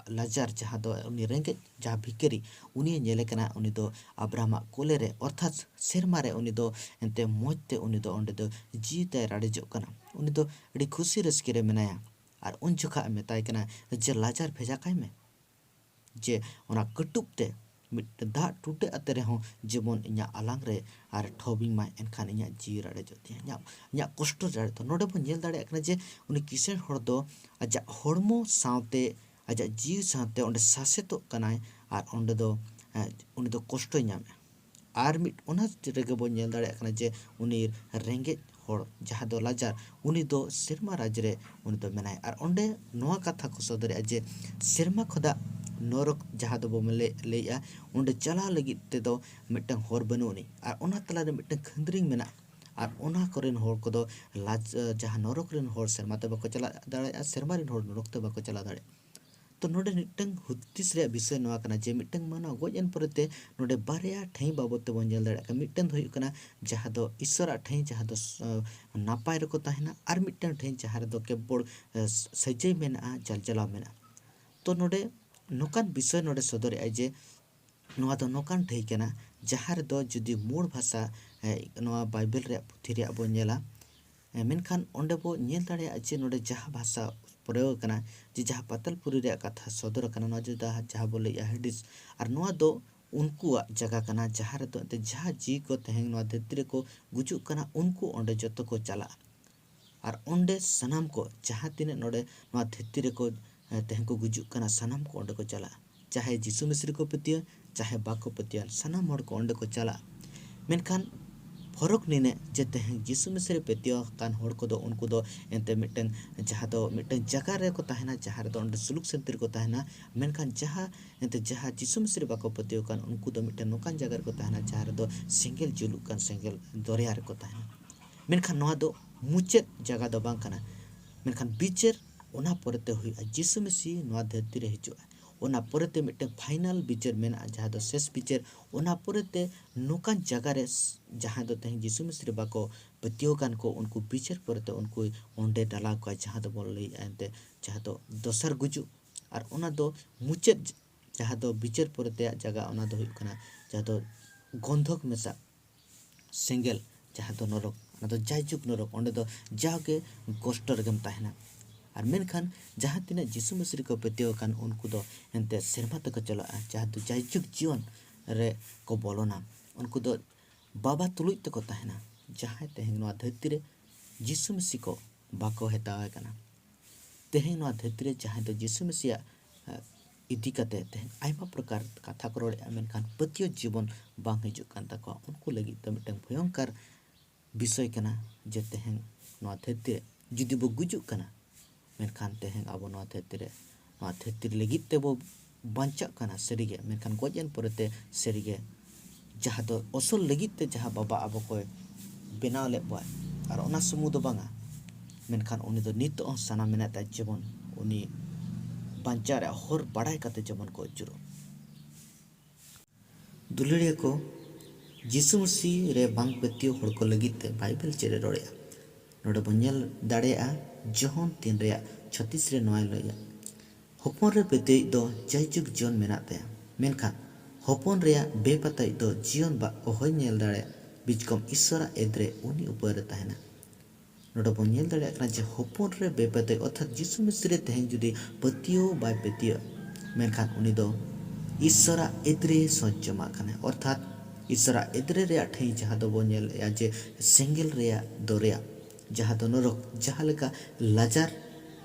ᱞᱟᱡᱟᱨ, ᱡᱟᱦᱟᱸ ᱫᱚ ᱩᱱᱤ ᱨᱮᱸᱜᱮᱡ ᱡᱟᱦᱟᱸ ᱵᱷᱤᱠᱟᱹᱨᱤ, ᱩᱱᱤᱭᱮ ᱧᱮᱞᱮ ᱠᱟᱱᱟ, ᱩᱱᱤ ᱫᱚ ᱟᱵᱨᱟᱦᱟᱢᱟᱜ ᱠᱚᱞᱮ ᱨᱮ, ᱚᱨᱛᱷᱟᱛ ᱥᱮᱨᱢᱟ ᱨᱮ ᱩᱱᱤ ᱫᱚ ᱮᱱᱛᱮ ᱢᱚᱡᱽ ᱛᱮ ᱩᱱᱤ ᱫᱚ ᱚᱸᱰᱮ ᱫᱚ ᱡᱤᱣᱤ ᱛᱟᱭ ᱨᱟᱲᱮᱡᱚᱜ ᱠᱟᱱᱟ᱾ ᱩᱱᱤ ᱫᱚ ᱟᱹᱰᱤ ᱠᱷᱩᱥᱤ ᱨᱟᱹᱥᱠᱟᱹ ᱨᱮ ᱢᱮᱱᱟᱭᱟ᱾ ᱟᱨ ᱩᱱ ᱡᱚᱠᱷᱟᱜ ᱮ ᱢᱮᱛᱟᱭ ᱠᱟᱱᱟ ᱡᱮ, ᱞᱟᱡᱟᱨ ᱵᱷᱮᱡᱟ ᱠᱟᱭ ᱢᱮ, ᱡᱮ ᱚᱱᱟ ᱠᱟᱹᱴᱩᱵ ᱛᱮ ᱢᱤᱫ ᱫᱟᱜ ᱴᱩᱴᱟᱹ ᱟᱛᱮ ᱨᱮᱦᱚᱸ ᱡᱮᱢᱚᱱ ᱤᱧᱟᱹᱜ ᱟᱞᱟᱝ ᱨᱮ ᱟᱨ ᱴᱷᱚᱵᱤᱧ ᱢᱟᱭ, ᱮᱱᱠᱷᱟᱱ ᱤᱧᱟᱹᱜ ᱡᱤᱣᱤ ᱨᱟᱲᱮᱡᱚᱜ ᱛᱤᱧᱟᱹ, ᱤᱧᱟᱹᱜ, ᱤᱧᱟᱹᱜ ᱠᱚᱥᱴᱚ ᱨᱟᱲᱮᱡᱚᱜ᱾ ᱱᱚᱰᱮ ᱵᱚᱱ ᱧᱮᱞ ᱫᱟᱲᱮᱭᱟᱜ ᱠᱟᱱᱟ ᱡᱮ ᱩᱱᱤ ᱠᱤᱥᱟᱹᱬ ᱦᱚᱲ ᱫᱚ ᱟᱡᱟᱜ ᱦᱚᱲᱢᱚ ᱥᱟᱶᱛᱮ, ᱟᱡᱟᱜ ᱡᱤᱣᱤ ᱥᱟᱶᱛᱮ ᱚᱸᱰᱮ ᱥᱟᱥᱮᱛᱚᱜ ᱠᱟᱱᱟᱭ ᱟᱨ ᱚᱸᱰᱮ ᱫᱚ, ᱮ, ᱩᱱᱤ ᱫᱚ ᱠᱚᱥᱴᱚᱭ ᱧᱟᱢᱮᱫᱼᱟ᱾ ᱟᱨ ᱢᱤᱫ ᱚᱱᱟ ᱨᱮᱜᱮ ᱵᱚᱱ ᱧᱮᱞ ᱫᱟᱲᱮᱭᱟᱜ ᱠᱟᱱᱟ ᱡᱮ ᱩᱱᱤ ᱨᱮᱸᱜᱮᱡ ᱦᱚᱲ ᱡᱟᱦᱟᱸ ᱫᱚ ᱞᱟᱡᱟᱨ, ᱩᱱᱤ ᱫᱚ ᱥᱮᱨᱢᱟ ᱨᱟᱡᱽ ᱨᱮ ᱩᱱᱤ ᱫᱚ ᱢᱮᱱᱟᱭ᱾ ᱟᱨ ᱚᱸᱰᱮ ᱱᱚᱣᱟ ᱠᱟᱛᱷᱟ ᱠᱚ ᱥᱚᱫᱚᱨᱮᱜᱼᱟ ᱡᱮ ᱥᱮᱨᱢᱟ ᱠᱷᱚᱱᱟᱜ ᱱᱚᱨᱚᱠ ᱡᱟᱦᱟᱸ ᱫᱚᱵᱚ ᱞᱟᱹᱭ-, ᱞᱟᱹᱭᱮᱜᱼᱟ, ᱚᱸᱰᱮ ᱪᱟᱞᱟᱣ ᱞᱟᱹᱜᱤᱫ ᱛᱮᱫᱚ ᱢᱤᱫᱴᱟᱝ ᱦᱚᱨ ᱵᱟᱹᱱᱩᱜ ᱟᱹᱱᱤᱡ, ᱟᱨ ᱚᱱᱟ ᱛᱟᱞᱟᱨᱮ ᱢᱤᱫᱴᱟᱝ ᱠᱷᱟᱹᱱᱫᱽᱨᱤᱝ ᱢᱮᱱᱟᱜᱼᱟ᱾ ᱟᱨ ᱚᱱᱟ ᱠᱚᱨᱮᱱ ᱦᱚᱲ ᱠᱚᱫᱚ ᱞᱟᱡ-, ᱡᱟᱦᱟᱸ ᱱᱚᱨᱚᱠ ᱨᱮᱱ ᱦᱚᱲ ᱥᱮᱨᱢᱟ ᱛᱮ ᱵᱟᱠᱚ ᱪᱟᱞᱟᱣ ᱫᱟᱲᱮᱭᱟᱜᱼᱟ, ᱥᱮᱨᱢᱟ ᱨᱮᱱ ᱦᱚᱲ ᱱᱚᱨᱚᱠ ᱛᱮ ᱵᱟᱠᱚ ᱪᱟᱞᱟᱣ ᱫᱟᱲᱮᱭᱟᱜᱼᱟ᱾ ᱛᱚ ᱱᱚᱰᱮ ᱢᱤᱫᱴᱟᱝ ᱦᱩᱫᱤᱥ ᱨᱮᱭᱟᱜ ᱵᱤᱥᱚᱭ ᱱᱚᱣᱟ ᱠᱟᱱᱟ ᱡᱮ ᱢᱤᱫᱴᱟᱝ ᱢᱟᱱᱣᱟ ᱜᱚᱡ ᱮᱱ ᱯᱚᱨᱮᱛᱮ ᱱᱚᱰᱮ ᱵᱟᱨᱭᱟ ᱴᱷᱟᱹᱭ ᱵᱟᱵᱚᱫ ᱛᱮᱵᱚᱱ ᱧᱮᱞ ᱫᱟᱲᱮᱭᱟᱜ ᱠᱟᱱᱟ᱾ ᱢᱤᱫᱴᱟᱝ ᱫᱚ ᱦᱩᱭᱩᱜ ᱠᱟᱱᱟ ᱡᱟᱦᱟᱸ ᱫᱚ ᱤᱥᱥᱚᱨᱟᱜ ᱴᱷᱟᱹᱭ, ᱡᱟᱦᱟᱸ ᱫᱚ ᱥ-, ᱱᱟᱯᱟᱭ ᱨᱮᱠᱚ ᱛᱟᱦᱮᱱᱟ, ᱟᱨ ᱢᱤᱫᱴᱟᱝ ᱴᱷᱟᱹᱭ ᱡᱟᱦᱟᱸ ᱨᱮᱫᱚ ᱠᱮᱵᱚᱞ, ᱮ, ᱥ-, ᱥᱟᱹᱡᱟᱹᱭ ᱢᱮᱱᱟᱜᱼᱟ, ᱡᱟᱞᱡᱟᱞᱟᱣ ᱢᱮᱱᱟᱜᱼᱟ᱾ ᱛᱚ ᱱᱚᱰᱮ ᱱᱚᱝᱠᱟᱱ ᱵᱤᱥᱚᱭ ᱱᱚᱰᱮ ᱥᱚᱫᱚᱨᱮᱜᱼᱟᱭ ᱡᱮ ᱱᱚᱣᱟ ᱫᱚ ᱱᱚᱝᱠᱟᱱ ᱴᱷᱟᱹᱭ ᱠᱟᱱᱟ ᱡᱟᱦᱟᱸ ᱨᱮᱫᱚ ᱡᱩᱫᱤ ᱢᱩᱲ ᱵᱷᱟᱥᱟ, ᱮ, ᱱᱚᱣᱟ ᱵᱟᱭᱵᱮᱞ ᱨᱮᱭᱟᱜ ᱯᱩᱛᱷᱤ ᱨᱮᱭᱟᱜ ᱵᱚᱱ ᱧᱮᱞᱟ, ᱮ, ᱢᱮᱱᱠᱷᱟᱱ ᱚᱸᱰᱮ ᱵᱚ ᱧᱮᱞ ᱫᱟᱲᱮᱭᱟᱜᱼᱟ ᱡᱮ ᱱᱚᱰᱮ ᱡᱟᱦᱟᱸ ᱵᱷᱟᱥᱟ ᱯᱨᱚᱭᱳᱜᱽ ᱟᱠᱟᱱᱟ, ᱡᱮ ᱡᱟᱦᱟᱸ ᱯᱟᱛᱟᱞᱯᱩᱨᱤ ᱨᱮᱭᱟᱜ ᱠᱟᱛᱷᱟ ᱥᱚᱫᱚᱨ ᱟᱠᱟᱱᱟ, ᱱᱚᱣᱟ ᱡᱩᱫᱤ ᱡᱟᱦᱟᱸ ᱵᱚ ᱞᱟᱹᱭᱮᱜᱼᱟ ᱦᱮᱰᱤᱥ, ᱟᱨ ᱱᱚᱣᱟ ᱫᱚ ᱩᱱᱠᱩᱣᱟᱜ ᱡᱟᱭᱜᱟ ᱠᱟᱱᱟ ᱡᱟᱦᱟᱸ ᱨᱮᱫᱚ ᱮᱱᱛᱮ ᱡᱟᱦᱟᱸ ᱡᱤᱣᱤ ᱠᱚ ᱛᱮᱦᱮᱧ ᱱᱚᱣᱟ ᱫᱷᱟᱹᱨᱛᱤ ᱨᱮᱠᱚ ᱜᱩᱡᱩᱜ ᱠᱟᱱᱟ, ᱩᱱᱠᱩ ᱚᱸᱰᱮ ᱡᱚᱛᱚ ᱠᱚ ᱪᱟᱞᱟᱜᱼᱟ᱾ ᱟᱨ ᱚᱸᱰᱮ ᱥᱟᱱᱟᱢ ᱠᱚ ᱡᱟᱦᱟᱸ ᱛᱤᱱᱟᱹᱜ ᱱᱚᱰᱮ ᱱᱚᱣᱟ ᱫᱷᱟᱹᱨᱛᱤ ᱨᱮᱠᱚ, ᱮ, ᱛᱮᱦᱮᱧ ᱠᱚ ᱜᱩᱡᱩᱜ ᱠᱟᱱᱟ, ᱥᱟᱱᱟᱢ ᱠᱚ ᱚᱸᱰᱮ ᱠᱚ ᱪᱟᱞᱟᱜᱼᱟ᱾ ᱪᱟᱦᱮ ᱡᱤᱥᱩ ᱢᱤᱥᱤ ᱨᱮᱠᱚ ᱯᱟᱹᱛᱭᱟᱹᱣ, ᱪᱟᱦᱮ ᱵᱟᱠᱚ ᱯᱟᱹᱛᱭᱟᱹᱣ, ᱥᱟᱱᱟᱢ ᱦᱚᱲ ᱠᱚ ᱚᱸᱰᱮ ᱠᱚ ᱪᱟᱞᱟᱜᱼᱟ᱾ ᱢᱮᱱᱠᱷᱟᱱ ᱯᱷᱚᱨᱚᱠ ᱱᱤᱱᱟᱹᱜ ᱡᱮ ᱛᱮᱦᱮᱧ ᱡᱤᱥᱩ ᱢᱤᱥᱤ ᱨᱮ ᱯᱟᱹᱛᱭᱟᱹᱣ ᱟᱠᱟᱱ ᱦᱚᱲ ᱠᱚᱫᱚ ᱩᱱᱠᱩ ᱫᱚ ᱮᱱᱛᱮ ᱢᱤᱫᱴᱟᱝ ᱡᱟᱦᱟᱸ ᱫᱚ ᱢᱤᱫᱴᱟᱝ ᱡᱟᱭᱜᱟ ᱨᱮᱠᱚ ᱛᱟᱦᱮᱱᱟ, ᱡᱟᱦᱟᱸ ᱨᱮᱫᱚ ᱚᱸᱰᱮ ᱥᱩᱞᱩᱠ ᱥᱟᱱᱛᱤ ᱨᱮᱠᱚ ᱛᱟᱦᱮᱱᱟ᱾ ᱢᱮᱱᱠᱷᱟᱱ ᱡᱟᱦᱟᱸ ᱮᱱᱛᱮ ᱡᱟᱦᱟᱸ ᱡᱤᱥᱩ ᱢᱤᱥᱤ ᱨᱮ ᱵᱟᱠᱚ ᱯᱟᱹᱛᱭᱟᱹᱣ ᱠᱟᱱ, ᱩᱱᱠᱩ ᱫᱚ ᱢᱤᱫᱴᱟᱝ ᱱᱚᱝᱠᱟᱱ ᱡᱟᱭᱜᱟ ᱨᱮᱠᱚ ᱛᱟᱦᱮᱱᱟ ᱡᱟᱦᱟᱸ ᱨᱮᱫᱚ ᱥᱮᱸᱜᱮᱞ ᱡᱩᱞᱩᱜ ᱠᱟᱱ ᱥᱮᱸᱜᱮᱞ ᱫᱚᱨᱭᱟ ᱨᱮᱠᱚ ᱛᱟᱦᱮᱱᱟ᱾ ᱢᱮᱱᱠᱷᱟᱱ ᱱᱚᱣᱟ ᱫᱚ ᱢᱩᱪᱟᱹᱫ ᱡᱟᱭᱜᱟ ᱫᱚ ᱵᱟᱝ ᱠᱟᱱᱟ, ᱢᱮᱱᱠᱷᱟᱱ ᱵᱤᱪᱟᱹᱨ ᱚᱱᱟ ᱯᱚᱨᱮᱛᱮ ᱦᱩᱭᱩᱜᱼᱟ᱾ ᱡᱤᱥᱩ ᱢᱤᱥᱤ ᱱᱚᱣᱟ ᱫᱷᱟᱹᱨᱛᱤ ᱨᱮ ᱦᱤᱡᱩᱜᱼᱟ, ᱚᱱᱟ ᱯᱚᱨᱮᱛᱮ ᱢᱤᱫᱴᱟᱝ ᱯᱷᱟᱭᱱᱟᱞ ᱵᱤᱪᱟᱹᱨ ᱢᱮᱱᱟᱜᱼᱟ, ᱡᱟᱦᱟᱸ ᱫᱚ ᱥᱮᱥ ᱵᱤᱪᱟᱹᱨ᱾ ᱚᱱᱟ ᱯᱚᱨᱮᱛᱮ ᱱᱚᱝᱠᱟᱱ ᱡᱟᱭᱜᱟ ᱨᱮ ᱥ-, ᱡᱟᱦᱟᱸᱭ ᱫᱚ ᱛᱮᱦᱮᱧ ᱡᱤᱥᱩ ᱢᱤᱥᱤ ᱨᱮ ᱵᱟᱠᱚ ᱯᱟᱹᱛᱭᱟᱹᱣ ᱠᱟᱱ ᱠᱚ, ᱩᱱᱠᱩ ᱵᱤᱪᱟᱹᱨ ᱯᱚᱨᱮᱛᱮ ᱩᱱᱠᱩ ᱚᱸᱰᱮ ᱰᱟᱞᱟᱣ ᱠᱚᱣᱟ, ᱡᱟᱦᱟᱸ ᱫᱚᱵᱚᱱ ᱞᱟᱹᱭᱮᱫᱼᱟ ᱮᱱᱛᱮ, ᱡᱟᱦᱟᱸ ᱫᱚ ᱫᱚᱥᱟᱨ ᱜᱩᱡᱩᱜ᱾ ᱟᱨ ᱚᱱᱟ ᱫᱚ ᱢᱩᱪᱟᱹᱫ ᱡᱟᱦᱟᱸ ᱫᱚ ᱵᱤᱪᱟᱹᱨ ᱯᱚᱨᱮ ᱛᱮᱭᱟᱜ ᱡᱟᱭᱜᱟ, ᱚᱱᱟ ᱫᱚ ᱦᱩᱭᱩᱜ ᱠᱟᱱᱟ ᱡᱟᱦᱟᱸ ᱫᱚ ᱜᱚᱱᱫᱷᱚᱠ ᱢᱮᱥᱟ ᱥᱮᱸᱜᱮᱞ, ᱡᱟᱦᱟᱸ ᱫᱚ ᱱᱚᱨᱚᱠ, ᱚᱱᱟ ᱫᱚ ᱡᱟᱭᱡᱩᱜᱽ ᱱᱚᱨᱚᱠ, ᱚᱸᱰᱮ ᱫᱚ ᱡᱟᱣᱜᱮ ᱠᱚᱥᱴᱚ ᱨᱮᱜᱮᱢ ᱛᱟᱦᱮᱱᱟ᱾ ᱟᱨ ᱢᱮᱱᱠᱷᱟᱱ ᱡᱟᱦᱟᱸ ᱛᱤᱱᱟᱹᱜ ᱡᱤᱥᱩ ᱢᱤᱥᱤ ᱨᱮᱠᱚ ᱯᱟᱹᱛᱭᱟᱹᱣ ᱟᱠᱟᱱ, ᱩᱱᱠᱩ ᱫᱚ ᱮᱱᱛᱮ ᱥᱮᱨᱢᱟ ᱛᱮᱠᱚ ᱪᱟᱞᱟᱜᱼᱟ, ᱡᱟᱦᱟᱸ ᱫᱚ ᱡᱟᱭᱡᱩᱜᱽ ᱡᱤᱭᱚᱱ ᱨᱮ ᱠᱚ ᱵᱚᱞᱚᱱᱟ᱾ ᱩᱱᱠᱩ ᱫᱚ ᱵᱟᱵᱟ ᱛᱩᱞᱩᱡ ᱛᱮᱠᱚ ᱛᱟᱦᱮᱱᱟ, ᱡᱟᱦᱟᱸᱭ ᱛᱮᱦᱮᱧ ᱱᱚᱣᱟ ᱫᱷᱟᱹᱨᱛᱤ ᱨᱮ ᱡᱤᱥᱩ ᱢᱤᱥᱤ ᱠᱚ ᱵᱟᱠᱚ ᱦᱟᱛᱟᱣ ᱮ ᱠᱟᱱᱟ᱾ ᱛᱮᱦᱮᱧ ᱱᱚᱣᱟ ᱫᱷᱟᱹᱨᱛᱤ ᱨᱮ ᱡᱟᱦᱟᱸᱭ ᱫᱚ ᱡᱤᱥᱩ ᱢᱤᱥᱤᱭᱟᱜ, ᱮ, ᱤᱫᱤ ᱠᱟᱛᱮ ᱛᱮᱦᱮᱧ ᱟᱭᱢᱟ ᱯᱨᱚᱠᱟᱨ ᱠᱟᱛᱷᱟ ᱠᱚ ᱨᱚᱲᱮᱫᱼᱟ, ᱢᱮᱱᱠᱷᱟᱱ ᱯᱟᱹᱛᱭᱟᱹᱣ ᱡᱤᱵᱚᱱ ᱵᱟᱝ ᱦᱤᱡᱩᱜ ᱠᱟᱱ ᱛᱟᱠᱚᱣᱟ᱾ ᱩᱱᱠᱩ ᱞᱟᱹᱜᱤᱫ ᱫᱚ ᱢᱤᱫᱴᱟᱝ ᱵᱷᱚᱭᱚᱝᱠᱟᱨ ᱵᱤᱥᱚᱭ ᱠᱟᱱᱟ ᱡᱮ ᱛᱮᱦᱮᱧ ᱱᱚᱣᱟ ᱫᱷᱟᱹᱨᱛᱤ ᱨᱮ ᱡᱩᱫᱤ ᱵᱚ ᱜᱩᱡᱩᱜ ᱠᱟᱱᱟ, ᱢᱮᱱᱠᱷᱟᱱ ᱛᱮᱦᱮᱧ ᱟᱵᱚ ᱱᱚᱣᱟ ᱫᱷᱟᱹᱨᱛᱤ ᱨᱮ, ᱱᱚᱣᱟ ᱫᱷᱟᱹᱨᱛᱤ ᱞᱟᱹᱜᱤᱫ ᱛᱮᱵᱚ ᱵᱟᱧᱪᱟᱜ ᱠᱟᱱᱟ ᱥᱟᱹᱨᱤᱜᱮ, ᱢᱮᱱᱠᱷᱟᱱ ᱜᱚᱡ ᱮᱱ ᱯᱚᱨᱮᱛᱮ ᱥᱟᱹᱨᱤᱜᱮ ᱡᱟᱦᱟᱸ ᱫᱚ ᱟᱥᱚᱞ ᱞᱟᱹᱜᱤᱫ ᱛᱮ ᱡᱟᱦᱟᱸ ᱵᱟᱵᱟ ᱟᱵᱚ ᱠᱚᱭ ᱵᱮᱱᱟᱣ ᱞᱮᱫ ᱵᱚᱣᱟᱭ, ᱟᱨ ᱚᱱᱟ ᱥᱩᱢᱩᱝ ᱫᱚ ᱵᱟᱝᱟ, ᱢᱮᱱᱠᱷᱟᱱ ᱩᱱᱤ ᱫᱚ ᱱᱤᱛᱚᱜ ᱦᱚᱸ ᱥᱟᱱᱟ ᱢᱮᱱᱟᱜ ᱛᱟᱭᱟ, ᱡᱮᱢᱚᱱ ᱩᱱᱤ ᱵᱟᱧᱪᱟᱣ ᱨᱮᱭᱟᱜ ᱦᱚᱨ ᱵᱟᱲᱟᱭ ᱠᱟᱛᱮ ᱡᱮᱢᱚᱱ ᱠᱚ ᱟᱹᱪᱩᱨᱚᱜ᱾ ᱫᱩᱞᱟᱹᱲᱤᱭᱟᱹ ᱠᱚ, ᱡᱤᱥᱩ ᱢᱟᱹᱥᱤ ᱨᱮ ᱵᱟᱝ ᱯᱟᱹᱛᱭᱟᱹᱣ ᱦᱚᱲ ᱠᱚ ᱞᱟᱹᱜᱤᱫ ᱛᱮ ᱵᱟᱭᱵᱮᱞ ᱪᱮᱫ ᱮ ᱨᱚᱲᱮᱫᱼᱟ? ᱱᱚᱰᱮ ᱵᱚᱱ ᱧᱮᱞ ᱫᱟᱲᱮᱭᱟᱜᱼᱟ, ᱡᱚᱦᱚᱱ ᱛᱤᱱ ᱨᱮᱭᱟᱜ ᱪᱷᱚᱛᱤᱥ ᱨᱮ ᱱᱚᱣᱟᱭ ᱞᱟᱹᱭᱟ, "ᱦᱚᱯᱚᱱ ᱨᱮ ᱯᱟᱹᱛᱭᱟᱹᱣᱤᱡ ᱫᱚ ᱡᱟᱭᱡᱩᱜᱽ ᱡᱤᱭᱚᱱ ᱢᱮᱱᱟᱜ ᱛᱟᱭᱟ, ᱢᱮᱱᱠᱷᱟᱱ ᱦᱚᱯᱚᱱ ᱨᱮᱭᱟᱜ ᱵᱮᱯᱟᱛᱟᱭᱤᱡ ᱫᱚ ᱡᱤᱭᱚᱱ ᱵᱟ ᱚᱦᱚᱭ ᱧᱮᱞ ᱫᱟᱲᱮᱭᱟᱜ, ᱵᱤᱪᱠᱚᱢ ᱤᱥᱚᱨᱟᱜ ᱮᱫ ᱨᱮ ᱩᱱᱤ ᱩᱯᱟᱹᱭ ᱨᱮ ᱛᱟᱦᱮᱱᱟ᱾" ᱱᱚᱰᱮ ᱵᱚᱱ ᱧᱮᱞ ᱫᱟᱲᱮᱭᱟᱜ ᱠᱟᱱᱟ ᱡᱮ ᱦᱚᱯᱚᱱ ᱨᱮ ᱵᱮᱯᱟᱛᱟᱭᱤᱡ, ᱚᱨᱛᱷᱟᱛ ᱡᱤᱥᱩ ᱢᱤᱥᱨᱤ ᱛᱮᱦᱮᱧ ᱡᱩᱫᱤ ᱯᱟᱹᱛᱭᱟᱹᱣ ᱵᱟᱭ ᱯᱟᱹᱛᱭᱟᱹᱣ, ᱢᱮᱱᱠᱷᱟᱱ ᱩᱱᱤ ᱫᱚ ᱤᱥᱚᱨᱟᱜ ᱮᱫᱽᱨᱮ ᱥᱚᱡᱽ ᱡᱚᱢᱟᱜ ᱠᱟᱱᱟᱭ, ᱚᱨᱛᱷᱟᱛ ᱤᱥᱚᱨᱟᱜ ᱮᱫᱽᱨᱮ ᱨᱮᱭᱟᱜ ᱴᱷᱟᱹᱭ ᱡᱟᱦᱟᱸ ᱫᱚᱵᱚᱱ ᱧᱮᱞᱮᱫᱼᱟ ᱡᱮ ᱥᱮᱸᱜᱮᱞ ᱨᱮᱭᱟᱜ ᱫᱚᱨᱭᱟ, ᱡᱟᱦᱟᱸ ᱫᱚ ᱱᱚᱨᱚᱠ, ᱡᱟᱦᱟᱸ ᱞᱮᱠᱟ ᱞᱟᱡᱟᱨ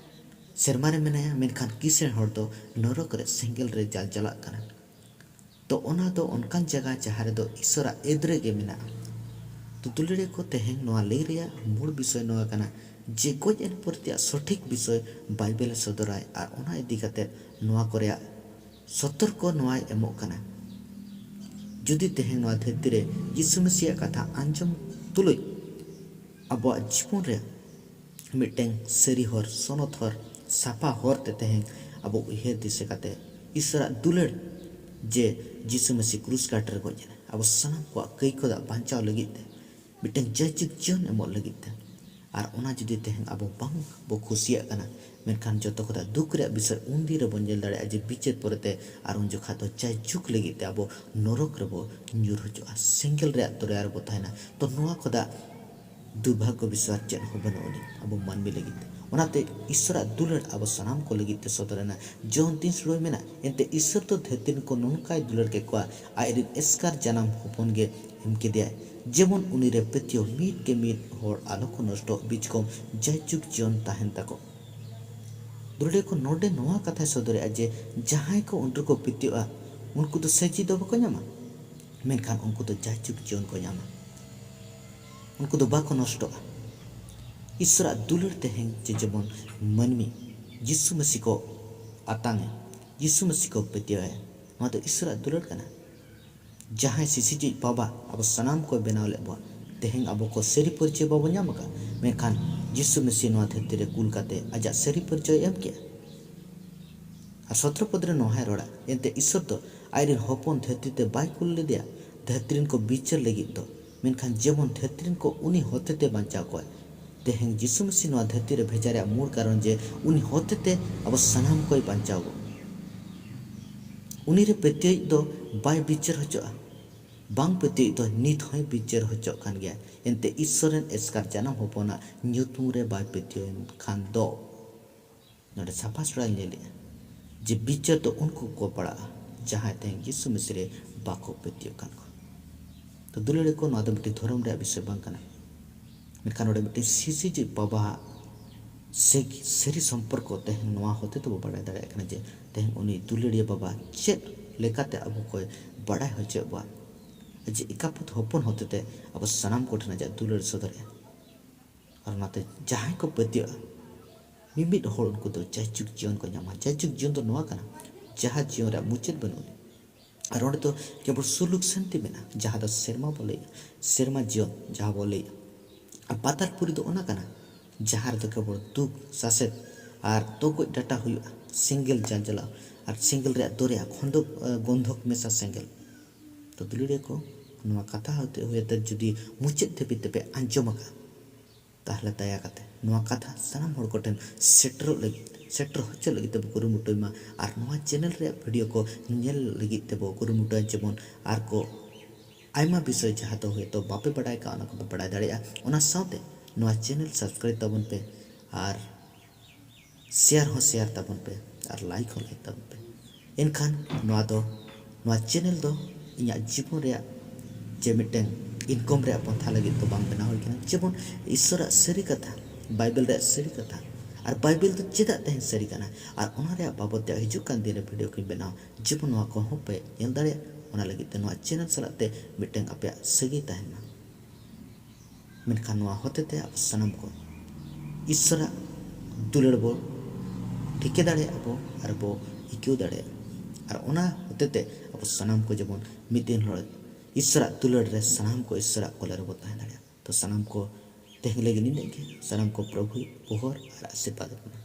ᱥᱮᱨᱢᱟ ᱨᱮ ᱢᱮᱱᱟᱭᱟ, ᱢᱮᱱᱠᱷᱟᱱ ᱠᱤᱥᱟᱹᱬ ᱦᱚᱲ ᱫᱚ ᱱᱚᱨᱚᱠ ᱨᱮ ᱥᱮᱸᱜᱮᱞ ᱨᱮ ᱡᱟᱞᱡᱟᱞᱟᱜ ᱠᱟᱱᱟ᱾ ᱛᱚ ᱚᱱᱟ ᱫᱚ ᱚᱱᱠᱟᱱ ᱡᱟᱭᱜᱟ ᱡᱟᱦᱟᱸ ᱨᱮᱫᱚ ᱤᱥᱚᱨᱟᱜ ᱮᱫᱽᱨᱮ ᱜᱮ ᱢᱮᱱᱟᱜᱼᱟ᱾ ᱛᱚ ᱫᱩᱞᱟᱹᱲᱤᱭᱟᱹ ᱠᱚ, ᱛᱮᱦᱮᱧ ᱱᱚᱣᱟ ᱞᱟᱹᱭ ᱨᱮᱭᱟᱜ ᱢᱩᱞ ᱵᱤᱥᱚᱭ ᱱᱚᱣᱟ ᱠᱟᱱᱟ ᱡᱮ ᱜᱚᱡ ᱮᱱ ᱯᱚᱨᱮ ᱛᱮᱭᱟᱜ ᱥᱚᱴᱷᱤᱠ ᱵᱤᱥᱚᱭ ᱵᱟᱭᱵᱮᱞ ᱮ ᱥᱚᱫᱚᱨᱟᱭ, ᱟᱨ ᱚᱱᱟ ᱤᱫᱤ ᱠᱟᱛᱮ ᱱᱚᱣᱟ ᱠᱚ ᱨᱮᱭᱟᱜ ᱥᱚᱛᱚᱨᱠᱚ ᱱᱚᱣᱟᱭ ᱮᱢᱚᱜ ᱠᱟᱱᱟ᱾ ᱡᱩᱫᱤ ᱛᱮᱦᱮᱧ ᱱᱚᱣᱟ ᱫᱷᱟᱹᱨᱛᱤ ᱨᱮ ᱡᱤᱥᱩ ᱢᱟᱹᱥᱤᱭᱟᱜ ᱠᱟᱛᱷᱟ ᱟᱸᱡᱚᱢ ᱛᱩᱞᱩᱡ ᱟᱵᱚᱣᱟᱜ ᱡᱤᱵᱚᱱ ᱨᱮ ᱢᱤᱫᱴᱟᱝ ᱥᱟᱹᱨᱤ ᱦᱚᱨ, ᱥᱚᱱᱚᱛ ᱦᱚᱨ, ᱥᱟᱯᱷᱟ ᱦᱚᱨ ᱛᱮ ᱛᱮᱦᱮᱧ ᱟᱵᱚ ᱩᱭᱦᱟᱹᱨ ᱫᱤᱥᱟᱹ ᱠᱟᱛᱮ ᱤᱥᱚᱨᱟᱜ ᱫᱩᱞᱟᱹᱲ ᱡᱮ ᱡᱤᱥᱩ ᱢᱟᱹᱥᱤ ᱠᱨᱩᱥ ᱠᱟᱴ ᱨᱮ ᱜᱚᱡ ᱮᱱᱟ, ᱟᱵᱚ ᱥᱟᱱᱟᱢ ᱠᱚᱣᱟᱜ ᱠᱟᱹᱭ ᱠᱷᱚᱱᱟᱜ ᱵᱟᱧᱪᱟᱣ ᱞᱟᱹᱜᱤᱫ ᱛᱮ, ᱢᱤᱫᱴᱟᱝ ᱡᱟᱭᱡᱩᱜᱽ ᱡᱤᱭᱚᱱ ᱮᱢᱚᱜ ᱞᱟᱹᱜᱤᱫ ᱛᱮ᱾ ᱟᱨ ᱚᱱᱟ ᱡᱩᱫᱤ ᱛᱮᱦᱮᱧ ᱟᱵᱚ ᱵᱟᱝ ᱵᱚ ᱠᱩᱥᱤᱭᱟᱜ ᱠᱟᱱᱟ, ᱢᱮᱱᱠᱷᱟᱱ ᱡᱚᱛᱚ ᱠᱷᱚᱱᱟᱜ ᱫᱩᱠ ᱨᱮᱭᱟᱜ ᱵᱤᱥᱚᱭ ᱩᱱ ᱫᱤᱱ ᱨᱮᱵᱚᱱ ᱧᱮᱞ ᱫᱟᱲᱮᱭᱟᱜᱼᱟ ᱡᱮ ᱵᱤᱪᱟᱹᱨ ᱯᱚᱨᱮᱛᱮ, ᱟᱨ ᱩᱱ ᱡᱚᱠᱷᱟᱡ ᱫᱚ ᱡᱟᱭᱡᱩᱜᱽ ᱞᱟᱹᱜᱤᱫ ᱛᱮ ᱟᱵᱚ ᱱᱚᱨᱚᱠ ᱨᱮᱵᱚ ᱧᱩᱨ ᱦᱚᱪᱚᱜᱼᱟ, ᱥᱮᱸᱜᱮᱞ ᱨᱮᱭᱟᱜ ᱫᱚᱨᱭᱟ ᱨᱮᱵᱚ ᱛᱟᱦᱮᱱᱟ᱾ ᱛᱚ ᱱᱚᱣᱟ ᱠᱷᱚᱱᱟᱜ ᱫᱩᱨᱵᱷᱟᱜᱽᱜᱚ ᱵᱤᱥᱚᱭ ᱟᱨ ᱪᱮᱫ ᱦᱚᱸ ᱵᱟᱹᱱᱩᱜ ᱟᱹᱱᱤᱡ ᱟᱵᱚ ᱢᱟᱹᱱᱢᱤ ᱞᱟᱹᱜᱤᱫ ᱛᱮ᱾ ᱚᱱᱟᱛᱮ ᱤᱥᱚᱨᱟᱜ ᱫᱩᱞᱟᱹᱲ ᱟᱵᱚ ᱥᱟᱱᱟᱢ ᱠᱚ ᱞᱟᱹᱜᱤᱫ ᱛᱮ ᱥᱚᱫᱚᱨ ᱮᱱᱟ᱾ ᱡᱚᱦᱚᱱ ᱛᱤᱱ ᱥᱩᱲᱟᱹᱭ ᱢᱮᱱᱟ, ᱮᱱᱛᱮ ᱤᱥᱚᱨ ᱫᱚ ᱫᱷᱟᱹᱨᱛᱤ ᱨᱮᱱ ᱠᱚ ᱱᱚᱝᱠᱟᱭ ᱫᱩᱞᱟᱹᱲ ᱠᱮᱫ ᱠᱚᱣᱟ, ᱟᱡ ᱨᱮᱱ ᱮᱥᱠᱟᱨ ᱡᱟᱱᱟᱢ ᱦᱚᱯᱚᱱ ᱜᱮ ᱮᱢ ᱠᱮᱫᱮᱭᱟᱭ, ᱡᱮᱢᱚᱱ ᱩᱱᱤ ᱨᱮ ᱯᱟᱹᱛᱭᱟᱹᱣ ᱢᱤᱫ ᱜᱮ ᱢᱤᱫ ᱦᱚᱲ ᱟᱞᱚ ᱠᱚ ᱱᱚᱥᱴᱚᱜ, ᱵᱤᱪᱠᱚᱢ ᱡᱟᱭᱡᱩᱜᱽ ᱡᱤᱭᱚᱱ ᱛᱟᱦᱮᱱ ᱛᱟᱠᱚ᱾ ᱫᱩᱞᱟᱹᱲᱤᱭᱟᱹ ᱠᱚ, ᱱᱚᱰᱮ ᱱᱚᱣᱟ ᱠᱟᱛᱷᱟᱭ ᱥᱚᱫᱚᱨᱮᱜᱼᱟ ᱡᱮ ᱡᱟᱦᱟᱸᱭ ᱠᱚ ᱩᱱ ᱨᱮᱠᱚ ᱯᱟᱹᱛᱭᱟᱹᱜᱼᱟ, ᱩᱱᱠᱩ ᱫᱚ ᱥᱟᱹᱡᱤ ᱫᱚ ᱵᱟᱠᱚ ᱧᱟᱢᱟ, ᱢᱮᱱᱠᱷᱟᱱ ᱩᱱᱠᱩ ᱫᱚ ᱡᱟᱭᱡᱩᱜᱽ ᱡᱤᱭᱚᱱ ᱠᱚ ᱧᱟᱢᱟ᱾ ᱩᱱᱠᱩ ᱫᱚ ᱵᱟᱠᱚ ᱱᱚᱥᱴᱚᱜᱼᱟ᱾ ᱤᱥᱚᱨᱟᱜ ᱫᱩᱞᱟᱹᱲ ᱛᱮᱦᱮᱧ ᱡᱮ ᱡᱮᱢᱚᱱ ᱢᱟᱹᱱᱢᱤ ᱡᱤᱥᱩ ᱢᱟᱹᱥᱤ ᱠᱚ ᱟᱛᱟᱝ ᱮ, ᱡᱤᱥᱩ ᱢᱟᱹᱥᱤ ᱠᱚ ᱯᱟᱹᱛᱭᱟᱹᱣ ᱟᱭᱟ, ᱱᱚᱣᱟ ᱫᱚ ᱤᱥᱚᱨᱟᱜ ᱫᱩᱞᱟᱹᱲ ᱠᱟᱱᱟ᱾ ᱡᱟᱦᱟᱸᱭ ᱥᱤᱥᱤᱡᱤᱡ ᱵᱟᱵᱟ ᱟᱵᱚ ᱥᱟᱱᱟᱢ ᱠᱚᱭ ᱵᱮᱱᱟᱣ ᱞᱮᱫ ᱵᱚᱱᱟ, ᱛᱮᱦᱮᱧ ᱟᱵᱚ ᱠᱚ ᱥᱟᱹᱨᱤ ᱯᱚᱨᱤᱪᱚᱭ ᱵᱟᱵᱚ ᱧᱟᱢ ᱟᱠᱟᱫ, ᱢᱮᱱᱠᱷᱟᱱ ᱡᱤᱥᱩ ᱢᱟᱹᱥᱤ ᱱᱚᱣᱟ ᱫᱷᱟᱹᱨᱛᱤ ᱨᱮ ᱠᱩᱞ ᱠᱟᱛᱮ ᱟᱡᱟᱜ ᱥᱟᱹᱨᱤ ᱯᱚᱨᱤᱪᱚᱭ ᱮᱢ ᱠᱮᱜᱼᱟ᱾ ᱟᱨ ᱥᱚᱛᱨᱚ ᱯᱚᱫ ᱨᱮ ᱱᱚᱣᱟ ᱦᱚᱸᱭ ᱨᱚᱲᱟ, ᱮᱱᱛᱮ ᱤᱥᱚᱨ ᱫᱚ ᱟᱡ ᱨᱮᱱ ᱦᱚᱯᱚᱱ ᱫᱷᱟᱹᱨᱛᱤ ᱛᱮ ᱵᱟᱭ ᱠᱩᱞ ᱞᱮᱫᱮᱭᱟ ᱫᱷᱟᱹᱨᱛᱤ ᱨᱮᱱ ᱠᱚ ᱵᱤᱪᱟᱹᱨ ᱞᱟᱹᱜᱤᱫ ᱫᱚ, ᱢᱮᱱᱠᱷᱟᱱ ᱡᱮᱢᱚᱱ ᱫᱷᱟᱹᱨᱛᱤ ᱨᱮᱱ ᱠᱚ ᱩᱱᱤ ᱦᱚᱛᱮᱛᱮ ᱵᱟᱧᱪᱟᱣ ᱠᱚᱣᱟᱭ᱾ ᱛᱮᱦᱮᱧ ᱡᱤᱥᱩ ᱢᱟᱹᱥᱤ ᱱᱚᱣᱟ ᱫᱷᱟᱹᱨᱛᱤ ᱨᱮ ᱵᱷᱮᱡᱟ ᱨᱮᱭᱟᱜ ᱢᱩᱲ ᱠᱟᱨᱚᱱ ᱡᱮ ᱩᱱᱤ ᱦᱚᱛᱮᱛᱮ ᱟᱵᱚ ᱥᱟᱱᱟᱢ ᱠᱚᱭ ᱵᱟᱧᱪᱟᱣ ᱵᱚᱱᱟ᱾ ᱩᱱᱤ ᱨᱮ ᱯᱟᱹᱛᱭᱟᱹᱣᱤᱡ ᱫᱚ ᱵᱟᱭ ᱵᱤᱪᱟᱹᱨ ᱦᱚᱪᱚᱜᱼᱟ, ᱵᱟᱝ ᱯᱟᱹᱛᱭᱟᱹᱣᱤᱡ ᱫᱚ ᱱᱤᱛ ᱦᱚᱸᱭ ᱵᱤᱪᱟᱹᱨ ᱦᱚᱪᱚᱜ ᱠᱟᱱ ᱜᱮᱭᱟ, ᱮᱱᱛᱮ ᱤᱥᱥᱚᱨ ᱨᱮᱱ ᱮᱥᱠᱟᱨ ᱡᱟᱱᱟᱢ ᱦᱚᱯᱚᱱᱟᱜ ᱧᱩᱛᱩᱢ ᱨᱮ ᱵᱟᱭ ᱯᱟᱹᱛᱭᱟᱹᱣ ᱮᱱ ᱠᱷᱟᱱ ᱫᱚ᱾ ᱱᱚᱰᱮ ᱥᱟᱯᱷᱟ ᱥᱟᱯᱷᱟᱭ ᱧᱮᱞᱮᱜᱼᱟ ᱡᱮ ᱵᱤᱪᱟᱹᱨ ᱫᱚ ᱩᱱᱠᱩ ᱠᱚ ᱯᱟᱲᱟᱜᱼᱟ ᱡᱟᱦᱟᱸᱭ ᱛᱮᱦᱮᱧ ᱡᱤᱥᱩ ᱢᱟᱹᱥᱤ ᱨᱮ ᱵᱟᱠᱚ ᱯᱟᱹᱛᱭᱟᱹᱣ ᱠᱟᱱ ᱠᱚ᱾ ᱛᱚ ᱫᱩᱞᱟᱹᱲᱤᱭᱟᱹ ᱠᱚ, ᱱᱚᱣᱟ ᱫᱚ ᱢᱤᱫᱴᱤᱡ ᱫᱷᱚᱨᱚᱢ ᱨᱮᱭᱟᱜ ᱵᱤᱥᱚᱭ ᱵᱟᱝ ᱠᱟᱱᱟ, ᱢᱮᱱᱠᱷᱟᱱ ᱱᱚᱰᱮ ᱢᱤᱫᱴᱤᱡ ᱥᱤᱥᱤᱡᱤᱡ ᱵᱟᱵᱟᱣᱟᱜ ᱥᱮ ᱥᱟᱹᱨᱤ ᱥᱚᱢᱯᱚᱨᱠᱚ ᱛᱮᱦᱮᱧ ᱱᱚᱣᱟ ᱦᱚᱛᱮ ᱛᱮᱵᱚ ᱵᱟᱲᱟᱭ ᱫᱟᱲᱮᱭᱟᱜ ᱠᱟᱱᱟ ᱡᱮ ᱛᱮᱦᱮᱧ ᱩᱱᱤ ᱫᱩᱞᱟᱹᱲᱤᱭᱟᱹ ᱵᱟᱵᱟ ᱪᱮᱫ ᱞᱮᱠᱟᱛᱮ ᱟᱵᱚ ᱠᱚᱭ ᱵᱟᱲᱟᱭ ᱦᱚᱪᱚᱭᱮᱫ ᱵᱚᱣᱟ ᱡᱮ ᱮᱠᱟᱯᱩᱛ ᱦᱚᱯᱚᱱ ᱦᱚᱛᱮᱛᱮ ᱟᱵᱚ ᱥᱟᱱᱟᱢ ᱠᱚᱴᱷᱮᱱ ᱟᱡᱟᱜ ᱫᱩᱞᱟᱹᱲ ᱥᱚᱫᱚᱨᱮᱜᱼᱟ᱾ ᱟᱨ ᱚᱱᱟᱛᱮ ᱡᱟᱦᱟᱸᱭ ᱠᱚ ᱯᱟᱹᱛᱭᱟᱹᱜᱼᱟ, ᱢᱤᱢᱤᱫ ᱦᱚᱲ ᱩᱱᱠᱩ ᱫᱚ ᱡᱟᱭᱡᱩᱜᱽ ᱡᱤᱭᱚᱱ ᱠᱚ ᱧᱟᱢᱟ᱾ ᱡᱟᱭᱡᱩᱜᱽ ᱡᱤᱭᱚᱱ ᱫᱚ ᱱᱚᱣᱟ ᱠᱟᱱᱟ, ᱡᱟᱦᱟᱸ ᱡᱤᱭᱚᱱ ᱨᱮᱭᱟᱜ ᱢᱩᱪᱟᱹᱫ ᱵᱟᱹᱱᱩᱜ ᱟᱹᱱᱤᱡ᱾ ᱟᱨ ᱚᱸᱰᱮ ᱫᱚ ᱠᱮᱵᱚᱞ ᱥᱩᱞᱩᱠ ᱥᱟᱱᱛᱤ ᱢᱮᱱᱟᱜᱼᱟ, ᱡᱟᱦᱟᱸ ᱫᱚ ᱥᱮᱨᱢᱟ ᱵᱚ ᱞᱟᱹᱭᱟ, ᱥᱮᱨᱢᱟ ᱡᱤᱭᱚᱱ ᱡᱟᱦᱟᱸ ᱵᱚ ᱞᱟᱹᱭᱟ᱾ ᱟᱨ ᱯᱟᱛᱟᱞᱯᱩᱨᱤ ᱫᱚ ᱚᱱᱟ ᱠᱟᱱᱟ, ᱡᱟᱦᱟᱸ ᱨᱮᱫᱚ ᱠᱮᱵᱚᱞ ᱫᱩᱠ ᱥᱟᱥᱮᱛ ᱟᱨ ᱛᱚᱜᱚᱡ ᱰᱟᱴᱟ ᱦᱩᱭᱩᱜᱼᱟ, ᱥᱮᱸᱜᱮᱞ ᱡᱟᱞᱡᱟᱞᱟᱣ ᱟᱨ ᱥᱮᱸᱜᱮᱞ ᱨᱮᱭᱟᱜ ᱫᱚᱨᱭᱟ ᱠᱷᱚᱸᱫᱚᱠ, ᱮ, ᱜᱚᱱᱫᱷᱚᱠ ᱢᱮᱥᱟ ᱥᱮᱸᱜᱮᱞ᱾ ᱛᱚ ᱫᱩᱞᱟᱹᱲᱤᱭᱟᱹ ᱠᱚ, ᱱᱚᱣᱟ ᱠᱟᱛᱷᱟ ᱦᱚᱛᱮ ᱦᱩᱭᱟᱛᱮ ᱡᱩᱫᱤ ᱢᱩᱪᱟᱹᱫ ᱫᱷᱟᱹᱵᱤᱡ ᱛᱮᱯᱮ ᱟᱸᱡᱚᱢ ᱟᱠᱟᱫ, ᱛᱟᱦᱞᱮ ᱫᱟᱭᱟ ᱠᱟᱛᱮ ᱱᱚᱣᱟ ᱠᱟᱛᱷᱟ ᱥᱟᱱᱟᱢ ᱦᱚᱲ ᱠᱚᱴᱷᱮᱱ ᱥᱮᱴᱮᱨᱚᱜ ᱞᱟᱹᱜᱤᱫ, ᱥᱮᱴᱮᱨ ᱦᱚᱪᱚ ᱞᱟᱹᱜᱤᱫ ᱛᱮᱵᱚ ᱠᱩᱨᱩᱢᱩᱴᱩᱭ ᱢᱟ᱾ ᱟᱨ ᱱᱚᱣᱟ ᱪᱮᱱᱮᱞ ᱨᱮᱭᱟᱜ ᱵᱷᱤᱰᱤᱭᱳ ᱠᱚ ᱧᱮᱞ ᱞᱟᱹᱜᱤᱫ ᱛᱮᱵᱚ ᱠᱩᱨᱩᱢᱩᱴᱩᱭᱟ, ᱡᱮᱢᱚᱱ ᱟᱨ ᱠᱚ ᱟᱭᱢᱟ ᱵᱤᱥᱚᱭ ᱡᱟᱦᱟᱸ ᱫᱚ ᱦᱚᱭᱛᱳ ᱵᱟᱯᱮ ᱵᱟᱲᱟᱭ ᱠᱟᱜ, ᱚᱱᱟ ᱠᱚᱯᱮ ᱵᱟᱲᱟᱭ ᱫᱟᱲᱮᱭᱟᱜᱼᱟ᱾ ᱚᱱᱟ ᱥᱟᱶᱛᱮ ᱱᱚᱣᱟ ᱪᱮᱱᱮᱞ ᱥᱟᱵᱥᱠᱨᱟᱭᱤᱵ ᱛᱟᱵᱚᱱ ᱯᱮ ᱟᱨ ᱥᱮᱭᱟᱨ ᱦᱚᱸ ᱥᱮᱭᱟᱨ ᱛᱟᱵᱚᱱ ᱯᱮ ᱟᱨ ᱞᱟᱭᱤᱠ ᱦᱚᱸ ᱞᱟᱭᱤᱠ ᱛᱟᱵᱚᱱ ᱯᱮ᱾ ᱮᱱᱠᱷᱟᱱ ᱱᱚᱣᱟ ᱫᱚ, ᱱᱚᱣᱟ ᱪᱮᱱᱮᱞ ᱫᱚ ᱤᱧᱟᱹᱜ ᱡᱤᱵᱚᱱ ᱨᱮᱭᱟᱜ ᱡᱮ ᱢᱤᱫᱴᱮᱱ ᱤᱱᱠᱚᱢ ᱨᱮᱭᱟᱜ ᱯᱚᱱᱛᱷᱟ ᱞᱟᱹᱜᱤᱫ ᱫᱚ ᱵᱟᱝ ᱵᱮᱱᱟᱣ ᱦᱩᱭ ᱠᱟᱱᱟ, ᱡᱮᱢᱚᱱ ᱤᱥᱥᱚᱨᱟᱜ ᱥᱟᱹᱨᱤ ᱠᱟᱛᱷᱟ, ᱵᱟᱭᱵᱮᱞ ᱨᱮᱭᱟᱜ ᱥᱟᱹᱨᱤ ᱠᱟᱛᱷᱟ ᱟᱨ ᱵᱟᱭᱵᱮᱞ ᱫᱚ ᱪᱮᱫᱟᱜ ᱛᱮᱦᱮᱧ ᱥᱟᱹᱨᱤ ᱠᱟᱱᱟ, ᱟᱨ ᱚᱱᱟ ᱨᱮᱭᱟᱜ ᱵᱟᱵᱚᱛ ᱛᱮ ᱦᱤᱡᱩᱜ ᱠᱟᱱ ᱫᱤᱱ ᱨᱮ ᱵᱷᱤᱰᱤᱭᱳ ᱠᱚᱧ ᱵᱮᱱᱟᱣᱟ, ᱡᱮᱢᱚᱱ ᱱᱚᱣᱟ ᱠᱚᱦᱚᱸ ᱯᱮ ᱧᱮᱞ ᱫᱟᱲᱮᱭᱟᱜ᱾ ᱚᱱᱟ ᱞᱟᱹᱜᱤᱫ ᱛᱮ ᱱᱚᱣᱟ ᱪᱮᱱᱮᱞ ᱥᱟᱞᱟᱜ ᱛᱮ ᱢᱤᱫᱴᱟᱝ ᱟᱯᱮᱭᱟᱜ ᱥᱟᱹᱜᱟᱹᱭ ᱛᱟᱦᱮᱱ ᱢᱟ᱾ ᱢᱮᱱᱠᱷᱟᱱ ᱱᱚᱣᱟ ᱦᱚᱛᱮᱛᱮ ᱟᱵᱚ ᱥᱟᱱᱟᱢ ᱠᱚ ᱤᱥᱥᱚᱨᱟᱜ ᱫᱩᱞᱟᱹᱲ ᱵᱚ ᱴᱷᱤᱠᱟᱹ ᱫᱟᱲᱮᱭᱟᱜᱼᱟ ᱵᱚ ᱟᱨ ᱵᱚ ᱟᱹᱭᱠᱟᱹᱣ ᱫᱟᱲᱮᱭᱟᱜᱼᱟ᱾ ᱟᱨ ᱚᱱᱟ ᱦᱚᱛᱮᱛᱮ ᱟᱵᱚ ᱥᱟᱱᱟᱢ ᱠᱚ ᱡᱮᱢᱚᱱ ᱢᱤᱫ ᱫᱤᱱ ᱦᱤᱞᱳᱜ ᱤᱥᱥᱚᱨᱟᱜ ᱫᱩᱞᱟᱹᱲ ᱨᱮ ᱥᱟᱱᱟᱢ ᱠᱚ ᱤᱥᱥᱚᱨᱟᱜ ᱠᱚᱞᱮ ᱨᱮᱵᱚ ᱛᱟᱦᱮᱸ ᱫᱟᱲᱮᱭᱟᱜᱼᱟ᱾ ᱛᱚ ᱥᱟᱱᱟᱢ ᱠᱚ ᱛᱮᱦᱮᱧ ᱞᱟᱹᱜᱤᱫ ᱱᱤᱱᱟᱹᱜ ᱜᱮ᱾ ᱥᱟᱱᱟᱢ ᱠᱚ ᱯᱨᱚᱵᱷᱩ ᱵᱚᱦᱚᱨ ᱟᱨ ᱟᱥᱤᱨᱵᱟᱫᱽ ᱵᱚᱱᱟ᱾